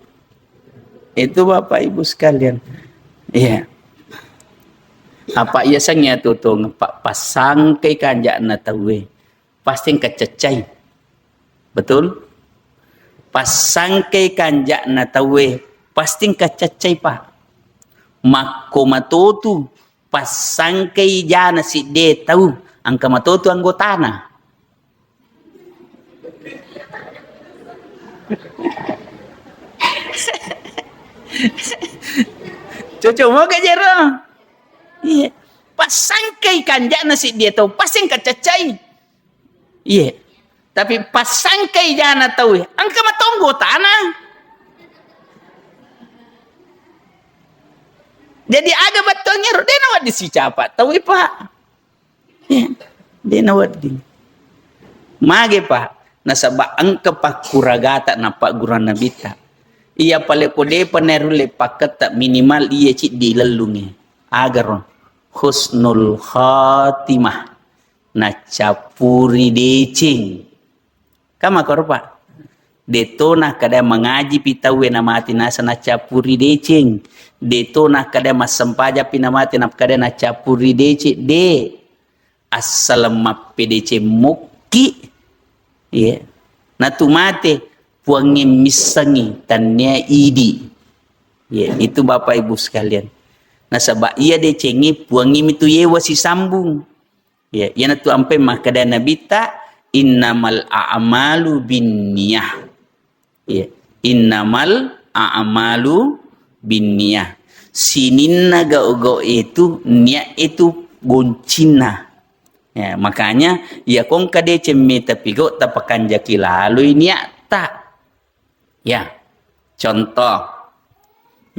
Itu Bapak Ibu sekalian. Iya. Apa iya sang ya tu, tu, Pak, pasangkai kanja'na tauwe. Pasti engka caccai. Betul? Passangkai kanja'na tauwe, pasti engka caccai, Pak. Makko matotu, passangkai jana sidde tau, engka matotu anggotana. Cocok moga jero. Iya. Passangkai kanja'na sidde tau, pasti engka caccai. Iya. Tapi passangkai jana tauwe, engka mato anggotana. Jadi aga bettuangnge ro, de nawedding sicapa tauwe, Pak. Iya, de nawedding. Mage, Pak? Nasaba engka pakkuragata nappaggurang Nabitta. Iya pale ko depa narulle pakketta, minimal iya ciddi lellungnge. Agaro husnul khatimah. Naccappuri deceng. Kan makkoro, Pak? Deto nakkeda mangajipi tauwe namate nasa naccappuri deceng. Deto nakkeda massempajappi namate nakkeda naccappuri deceng. De. Assaleng mappedeceng mokki. Iya. Natu mate, Puangnge missengi, tannia idi. Iya, itu Bapak Ibu sekalian. Nasaba iya decengnge Puangnge mitu yewa sisambung. Ya, iyanatu ampai makkeda Nabitta, "Innamal a'malu binniyah." Ya, "Innamal a'malu binniyah." Sininna gau-gau itu, niat itu goncinna. Ya, makanya, iya kongka deceng meta pigau, tapakanjaki laloi niatta. Ya, contoh,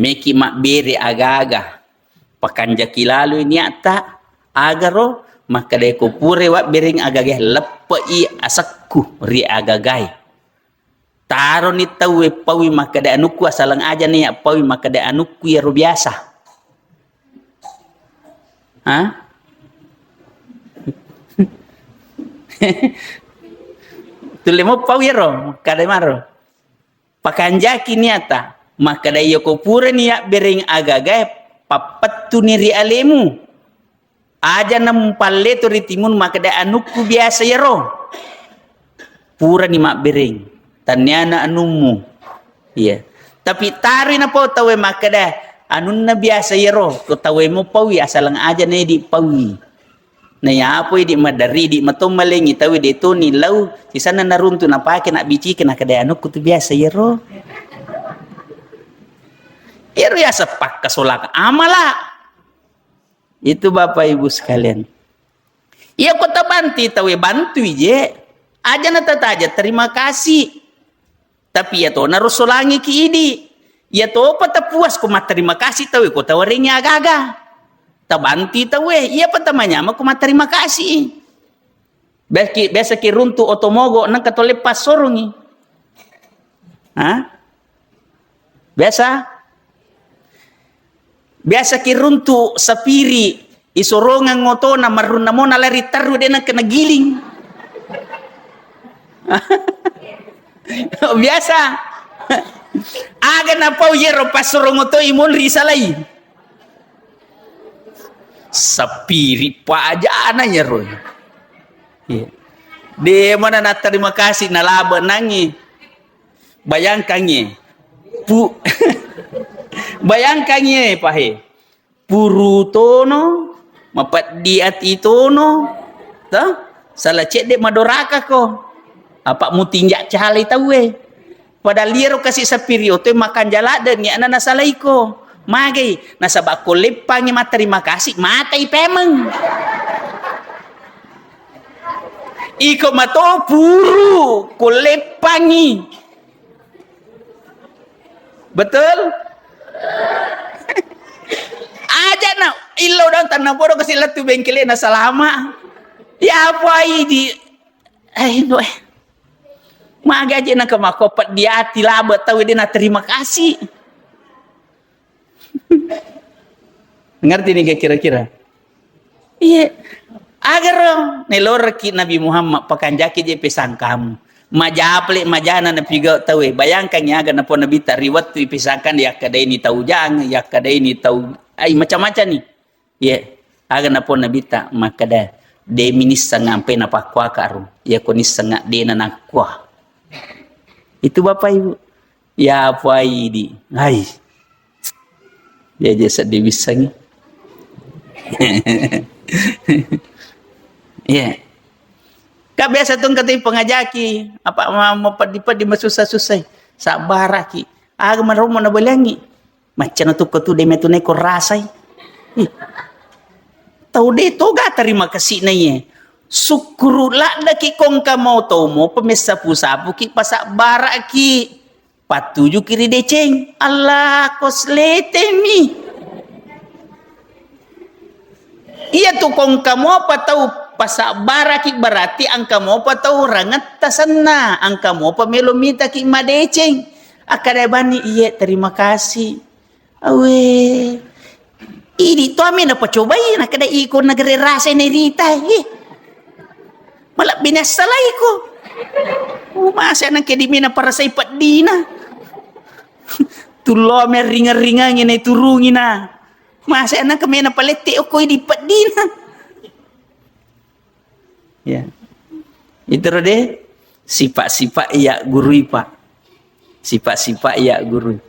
meki mabbere aga-aga, pakanjaki laloi niatta, agaro, makkedai ko pura wabbereng aga-aga, leppe'i asek-, ku ri agagae. Taroni tauwe paui makkeda anukku, asaleng aja na iya paui makkeda anukku iyaro biasa. Ha? Tulle mo pau iyaro, kada maro. Pakanjaki niata, makkeda iya ko purani yabbereng agagae, pappettuni ri alemu. Aja na mupalleto ri timun makkeda anukku biasa iyaro. Purani mabbereng, tanniana anummu. Iya. Tapi taroi napau tauwe makkeda anunna biasa iyaro, ko tauwe mo paui asaleng aja na idi paui. Na yapo idi maderri, idi matommalengi tauwe de toni lau, sisanna naruntu napake nabbiciki nakkeda anukku tu biasa iyaro. Iyaro yaseng pakkasolangeng amala. Itu Bapak Ibu sekalian. Iya ko tabanti tauwe bantui je, aja na tataja terima kasih. Tapi iya to naro solangiki idi. Iya topa tapuas ko matterima kasih tauwe ko tawarengi agaga. Tabanti tauwe, iya pa tamanyama ko matterima kasih. Biasaki, biasaki runtu oto mogo nengka to leppa sorongi. Ha? Biasa? Biasaki runtu sapiri, isorongeng otona marunna mona lari terru de nengka nagiling. Biasa. Aga napau yero passorong otoi monri salai. Sapiri pajana yero. Iya. De mana na terima kasih nalaba nangi. Bayangkangngi. Pu-, bayangkangngi, pahe. Puru tono, mapeddi ati tono, toh? Sala cedde madoraka ko. Apa mutinja calai tauwe. Padahal liero kasi sapiri oto makanja ladde ni ana nasalaiko. Magai, nasaba ko leppangi matterima kasih, matai pemeng. Iko mato puru ko leppangi. Betul? Aja na illau dong tanna bodo kasi lettu bengkele na salama. Ya apa idi? Eh, indo, eh. Maga aja na kemako peddi ati laba tau de na terima kasih. Ngerti nih kira-kira? Iya. Agaro neloreki Nabi Muhammad pakanjaki je pesangkamu. Majapale majana napigau tauwe. Bayangkan ya aga napo Nabi ta ri wettu ipesangkan yakkadaini tau jang, yakkadaini tau ai macam-macam nih. Iya. Aga napo Nabi ta makkada de minisseng ampe napakkuaka ro. Iya ko nisseng de na nakkua. Itu Bapak Ibu. Ya, puai di. Hai. Dia aja sedih bisa nih. Iya. Kak biasa tuh kata pengajaki, apa ma-, mau pedih-pedih, mau susah-susah. Sabaraki. Aga maromo na balangi. Macana tuh katu de metu neko rasai. Ih. Tau de toga terima kasih na iye. Sukkuru laddaki kongka mau tau mo pemessapu-sapuki pasabbaraki. Pattujuki ri deceng, Allah kosletemi. Iya tu ko engka mopa tau pasabbaraki, berarti engka mopa tau rangetta senna, engka mopa melo mitaki madeceng. Akkada bani, "Iye, terima kasih." Awe. Idi to ame napacobai, nakkeda iko nagare rasai nairita. Ih. Malebbi nassalaiko. Uh, masa nangke di mena parasai peddina. Tullo ame ringang-ringangi naiturungina. Masa nangke mena palette okoi di peddina. Ya. Itu ro de, sifat-sifat iya gurui, Pak. Sifat-sifat iya gurui.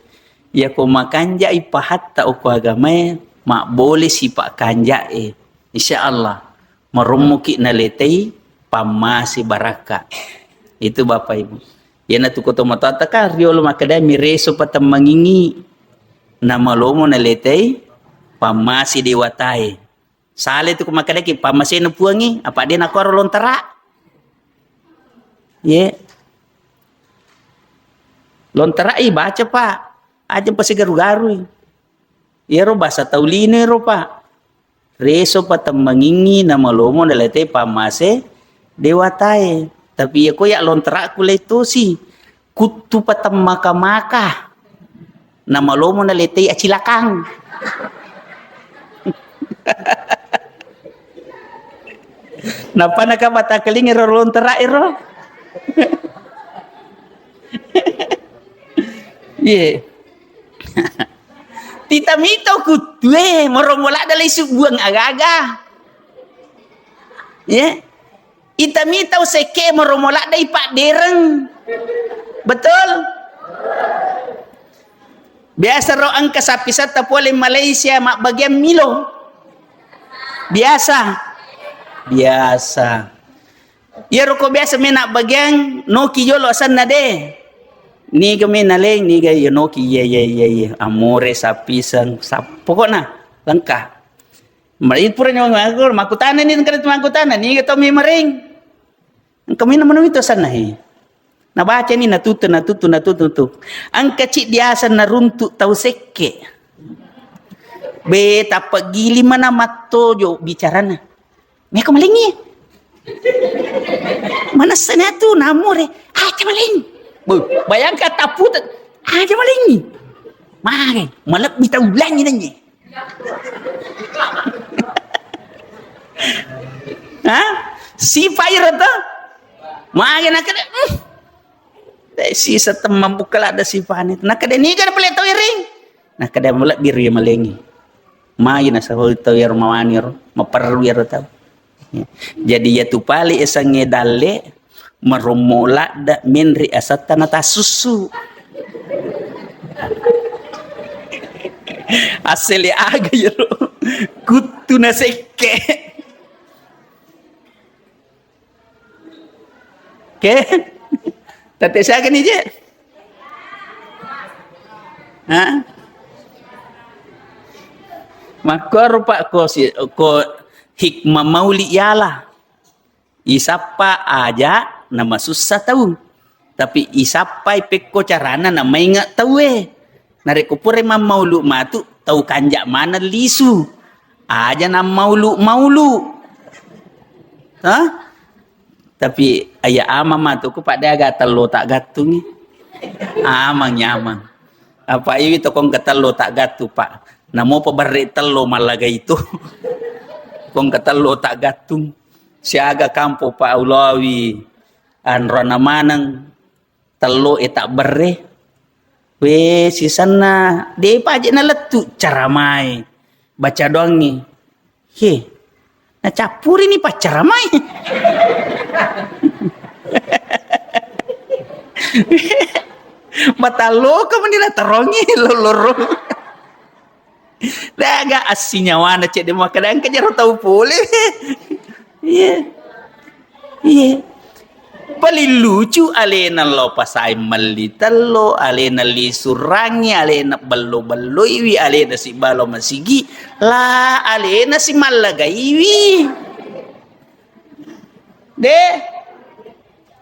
Iya ko makanjai pahatta okko agamae, mabbole sifat kanjae. Insya Allah, marommoki naletei pammase barakka. Itu Bapak Ibu. Iyanatu ko tomatoatta kan riolo makkeda mireso patemmangingi. Namalomo naletei pammase dewatae. Sale tu ko makkedaki pammasena puangngi, apa de nakuaro lontara. Ye. Lontara i baca, Pak. Aja pasi garu-garui. Iyaro basa tau lino ero, Pak. Reso patemmangingi namalomo naletei pammase dewatae. Tapi iya ko ya lonterakku letosi. Kuttu patemmaka-maka. Namalomo naletei acilakang. Nappa naka batakaling ero lontera ero. Iye. Tita mito kuttue, moro mola dalai subbuang agaga. Ye. Ita mita usekke moro mola dai paddereng. Betul? Biasa ro engka sappi setta pole Malaysia mabbagiang milo. Biasa. Biasa. Iyaro ko biasa mena bagiang noki jolo asanna de. Niga mena leng, niga iya noki, iya, iya, iya, iya. Amore, sapiseng, sap-, pokokna lengkap. Mari pura nyawa aku, makkutana ni, engka tu makkutana, niga tau mi maring. Engka mena manu itu asanna he. Nabaca ni, natutu, natutu, natutu, tu. Engka ciddi aseng naruntuk tau sekke. Be, tappa gili mana mattojo bicarana. Meko malingi. Manessani atu namore. Aja maling. Bu, bayangkan taputa. Aja malingi. Mage, malebbi tau langi nanye. Ha? Sipa iro to? Mage nakada, hmm. Te sisa temmang bukka ladda sipane. Nakada niga na pale tau iring. Nakada malebbi ri malengi. Magi nasaba tau iyaro mawani ro, maperru iyaro tau. Ya. Jadi iyatu pale esangnge dalle, marommo ladda menre asatta natassussu. Assele aga iyaro kuttu nasekke. Oke? Tette siaga ni je? Ha? Makkoro Pak ko si, ko hikmah mauli yala. Isappa aja namasussa tau. Tapi isappai pekko carana namainga tauwe. Narekko pura mammaulu matu, tau kanja maneng lisu. Aja nammaulu-maulu. Ha? Tapi aya amang matu ku pada aga tello tak gattungi. Amang, amang. Apa iwi tokong ke tello tak gattu, Pak. Namo pa barre tello mallaga itu. Kong ke tello tak gattung. Siaga kampo Pak Aulawi. Anrona maneng. Tello e tabberre. We, sisenna, depa je nalettu caramae. Baca doangnge. He, nacappuri ni paccaramai. Matalloka meni natarongi lolorong. Daga assinyawana cedde makkeda engka jaro tau pole. Iya. Iya. Paling lucu alena lo pasai melli tello, alena lisurangi, alena bello-belloiwi, alena sibalo masigi, la alena simallagaiwi. De.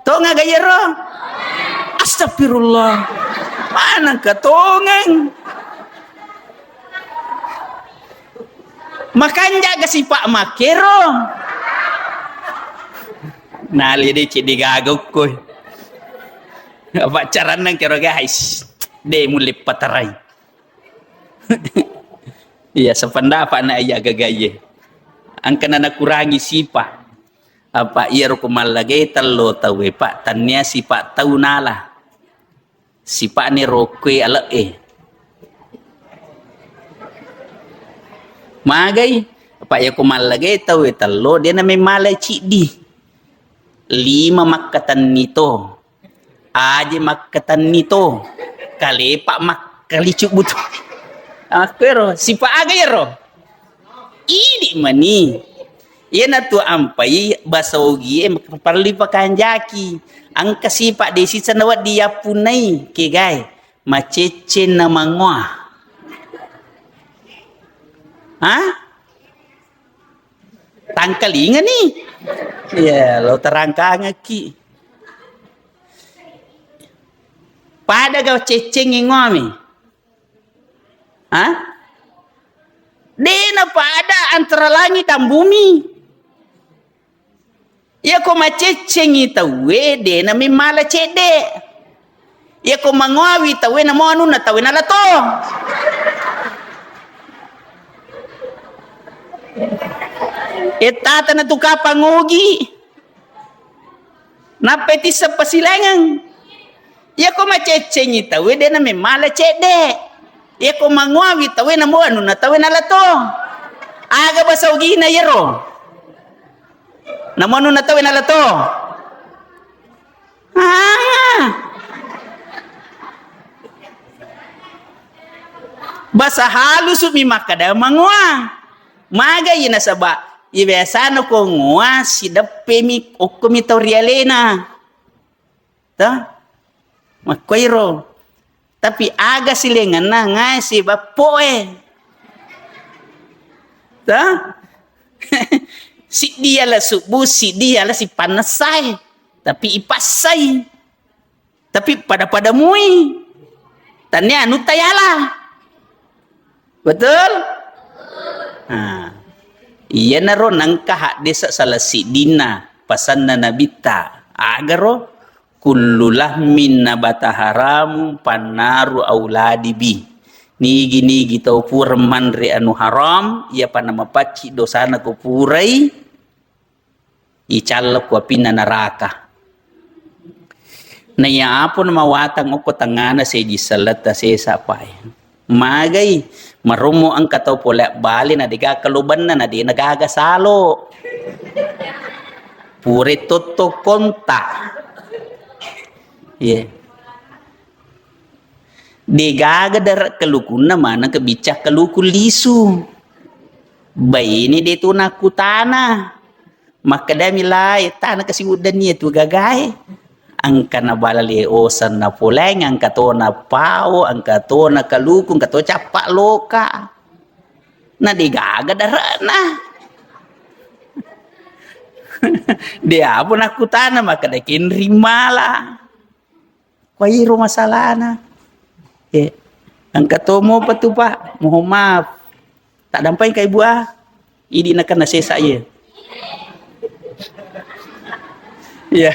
Tonga ga iyaro? Astagfirullah. Manengka tongeng. Makanja ga sipa makkero? Nali de cedde gaga ukkoi. Apa carana kero, guys? De mulle patarai. Iya, sependapat na iya gagaye. Engka na nakurangi sipa. Apa iyaro ko mallagai tello tauwe, Pak, tannia sipa tau nala. Sipa'ne rokkoi ale'e. Magai, Pak, iya ko mallagai tauwe tello, de na memmalai ciddi. Lima makkatenni to. Aje makkatenni to, kalepa makkalicu butu. Akkuero, sipa aga iyaro? Idi mani. Iyanatu ampai basa Ogie parellu pakanjaki. Engka sipa de sisa nawedding yappunnai kegae. Macecce na mangoa. Ha? Tangkalingani. Iya, lo terangkangaki. Pada ga ceccengi ngoami. Ha? Dena pada antara langit dan bumi. Iyako maceccengi tauwe, de' namemmala cedde'. Iyako mangoawi tauwe, namo anunna tauwe nala to. Ettata natu kapang ogi. Nappai tisseng pasilengeng. Iyako maceccengi tauwe, de' namemmala cedde'. Iyako mangoawi tauwe, namo anunna tauwe nala to. Aga basa ogina iyaro? Namo anunna tauwe nala to. Ah. Basa halusu mi makkada mangoa. Magai nasaba, iya biasana ko ngoa sideppe mi, okko mi tau ri alena. Toh? Makkoiro. Tapi aga silengenna ngae si bappoe. Toh? Siddi yala subbu, siddi yala sipannessae. Tapi ipassai. Tapi pada-pada mui. Tannia anu tayala. Betul? Nah, iyanaro nengka haddesa salah siddinna pasanna Nabitta. Agaro, "Kullu lahmin nabata haramu fannaru auladi bi." Nigi-nigi tau pura manre anu haram, iyapa namapacci dosana ko purai icallekko apinna naraka. Naiya apa namawatang okko tengngana seji selletta sesa pae. Magai, marommo engka tau pole bale na dega kelobanna na de na gaga salo. Pure totto kontak. Iya. Degaga dara kalukunna maneng ke bicca kaluku lisu. Baine de tu nakkutana. Makkedami lae, tana kasi uddanni tu gagae. Engka na bala le oseng na poleng, engka to na pao, engka to na kaluku, engka to cappa loka. Na degaga darana. De apa nakkutana, makkeda kenri mala. Kuairo masalahna. Eh, engka to mopa tu, Pak. Mohon maaf. Tak dampai kai bua. Idi nakana sesa ye. Ya.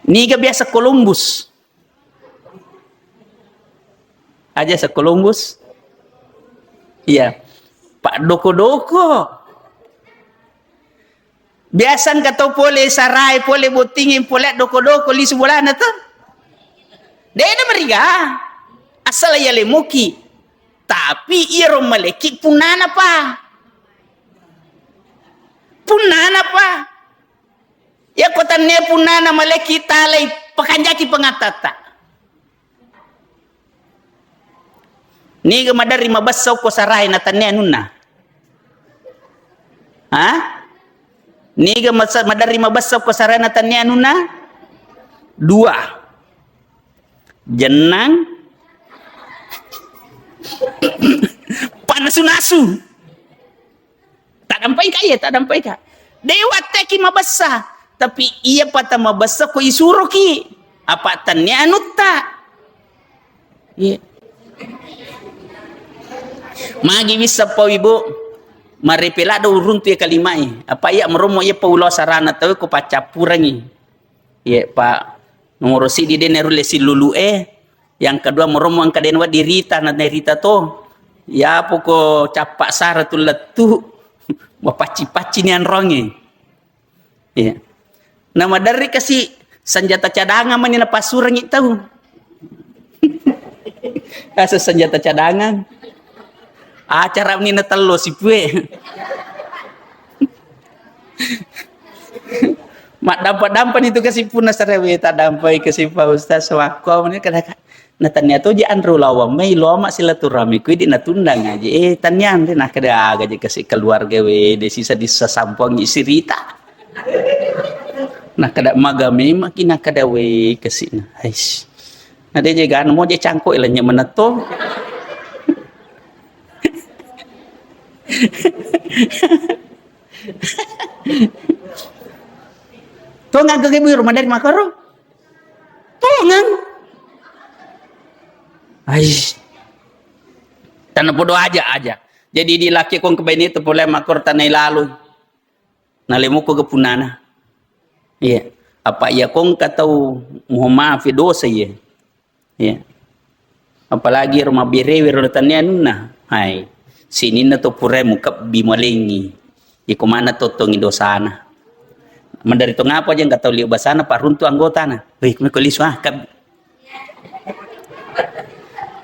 Niga biasa Columbus. Aja sa Columbus. Iya. Pak doko-doko. Biasa engka to pole sarai, pole bottingi, pole doko-doko lisu bolana to. Dena mariga. Asal ya lemuki. Tapi iyaro maleki punnana pa. Punnana pa. Iyako tannia punnana maleki talai pakanjaki pangattata. Niga maderri mabessa okko sarai na tannia anunna? Ha? Niga masa-, maderri mabessa okko sarai na tannia anunna? Dua. Jennang. Panasu-nasu. Tak dampai ka iya, tak dampai ka. Dewa teki mabessa. Tapi iya pata mabessa ko isuroki. Apa tannia anutta. Iya. Magi wisseng pa ibu, marepe laddo uruntu iya kalimai. Apa iya meromo iya pa ulo sarana tau ko paccappurangi. Iya, Pak. Nomoro siddi de nerulle sillulu e. Yang kedua, meromo engka de nawedding rita, na rita to. Ya poko cappa sara tu lettu. Mapacci-pacci ni anrongi. Iya. Na maderri kasi senjata cadangan mani napassurengi tau. Asa senjata cadangan. Acara ni natello sipue. Maddampa-dampa ni tu kasi punna sarewe, tak dampai kasi Pak Ustaz, wakko mani kada. Na tannia toji anre ulawang mai, loama silaturahmi, kui di natundang aja. Eh, tannia anre, nah, kada aga je kasi keluarga we, de sisa disa sampuang sirita. Nah, kada maga memang ki, nah, kada we kasi, nah. Ais. Nah, de je ganu mo je cangkok ilanya meneto. Tongeng ke ibu rumah dari makaro. Tongeng. Ai. Tanah podo aja, aja. Jadi di laki kong kebaini itu pole makor tanai lalu. Nalemoko ga punnana. Iya. Apa iya kongka tau, mohon maaf ya, dosa iya. Iya. Apalagi ro mabberewe ro tania anunna. Hai. Sininna to purai mukebbi malengi. Iko mana tottongi dosana. Mandari tongapa aja nggak tau liu basana paruntu anggotana. Weh, kumeko lisu ah, kab-,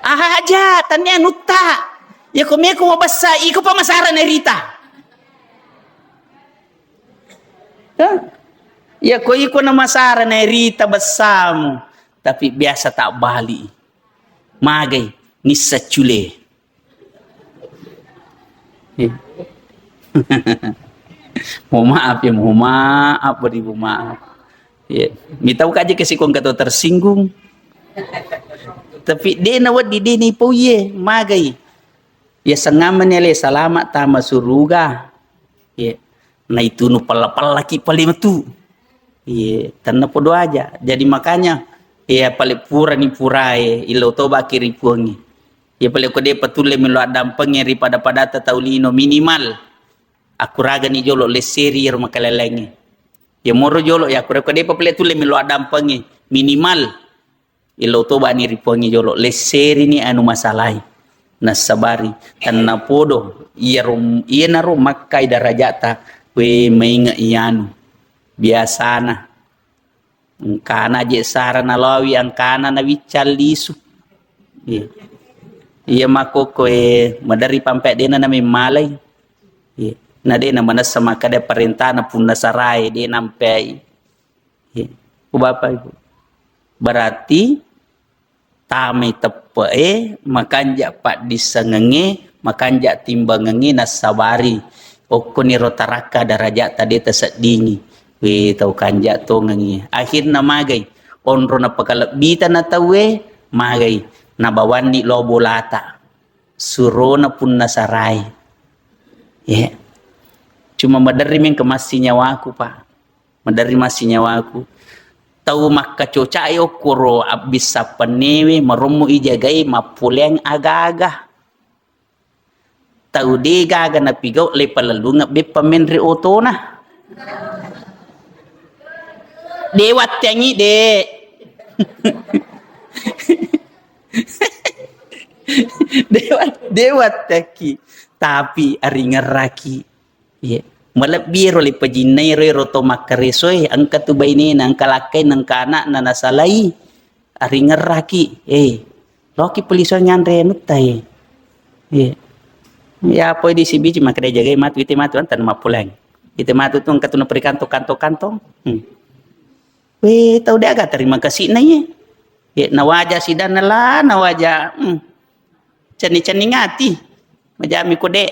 aha aja, tania nutta. Ya komeko mabessa, iko pamasara nerita. Hah? Ya ko iko na masara na rita bessamu, tapi biasa tak bali. Magai nissa cule. Eh. Mohon maaf ya, mohon maaf, beri mohon maaf. Ya, mitau kaji ke sikong kata tersinggung. Tapi de na wedi de ni po ye, magai. Ya sengamani ale salama tama suruga. Ye. Naitunu pella-pellaki pale metu. Ye, tenna podo aja. Jadi makanya, ya pale purani purae, ilo toba kiri puangi. Ya pale ko de patulle melo addampengi ri pada-padata tau lino minimal. Akuragani jolo lesseri ro makalelengi. Ya moro jolo ya akura ko de pale tulle melo addampengi minimal. Ilo tobani ri puangi jolo, lesserini anu masalai. Nassabari, tennapodo, iyaro, iyanaro makkai darajata, we mainge iyanu. Biasana. Engkana je sara nalawi, engkana nawicca lisu. Iya. Iya makkokkoe, maderi pampe dena namemmalai. Iya. Na dena manessa makkada parentana punna sarai, dena ampeai. Iya. Ku Bapak Ibu. Berarti tamai teppe'e, makanja paddissengengnge, makanja timbangengnge nassabari. Okkoniro tarakka darajata de taseddingi. We tau kanja tongengi. Akhirna magai. Onro napakalebbita na tauwe, magai. Nabawanni lo bolata. Surona punna sarai. Ya. Cuma maderri mengke massi nyawaku, Pak. Maderri massi nyawaku. Tau makkacocai okkoro abbissa pennewe, marommo ijagai mappoleang aga-aga. Tau de gaga napigau, le palellungeng beppa menre otona. De watteangi, de. De wat-, de watteaki. Tapi aringerraki. Iya. Malebbi ero le pajinnairo, ero to makkaresoe, engka tu bainena, engka lakkainna, engka anakna nasalai. Aringerraki, eh, loki pelisuang nganre anutta, eh. Iya. Ya, poi di sibici makkeda jagai matu, ite matu, antan mappoleng. Ite matu tu engka tu naperi kantong, kantong, kantong. Hmm. We, tau de aga terima kasih na, iya. Ya, nawaja sidang nala, nawaja, hmm. Cenning-cenning ati. Majami ko de.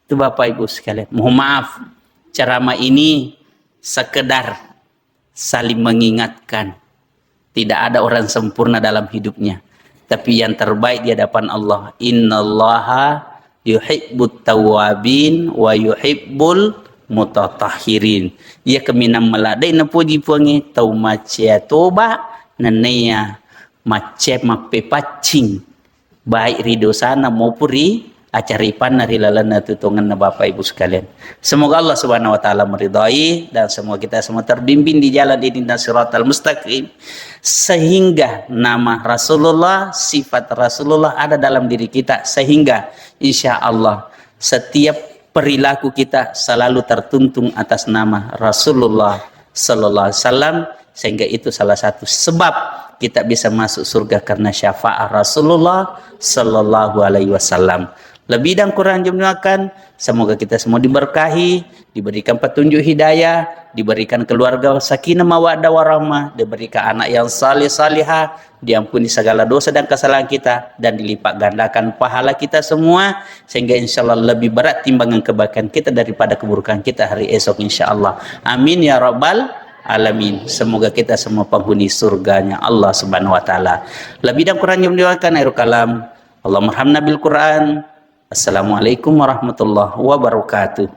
Itu Bapak Ibu sekalian. Mohon maaf, ceramah ini sekedar saling mengingatkan. Tidak ada orang sempurna dalam hidupnya. Tapi yang terbaik di hadapan Allah. Innallaha yuhibbut tawwabin wa yuhibbul mutatahhirin. Iya kaminang maladai napuji puangnge, tau maccea toba, nennia maccea mappepaccing. Baik ri dosana maupun ri acara ipanna ri lalenna tutongenna Bapak Ibu sekalian. Semoga Allah Subhanahu wa Ta'ala meridai dan semoga kita semua terbimbing di jalan ini dan siratal mustaqim, sehingga nama Rasulullah, sifat Rasulullah ada dalam diri kita, sehingga insya Allah setiap perilaku kita selalu tertuntung atas nama Rasulullah sallallahu alaihi wasallam, sehingga itu salah satu sebab kita bisa masuk surga karena syafaat Rasulullah sallallahu alaihi wasallam. Lebih dan kurang jumlahkan, semoga kita semua diberkahi, diberikan petunjuk hidayah, diberikan keluarga sakinah mawaddah warahmah, diberikan anak yang saleh salihah, diampuni segala dosa dan kesalahan kita, dan dilipat gandakan pahala kita semua, sehingga insya Allah lebih berat timbangan kebaikan kita daripada keburukan kita hari esok, insya Allah. Amin ya rabbal alamin. Semoga kita semua penghuni surganya Allah Subhanahu wa Ta'ala. Lebih dan kurangnya didoakan akhir kalam. Allahummarhamna bil Quran. Assalamualaikum warahmatullahi wabarakatuh.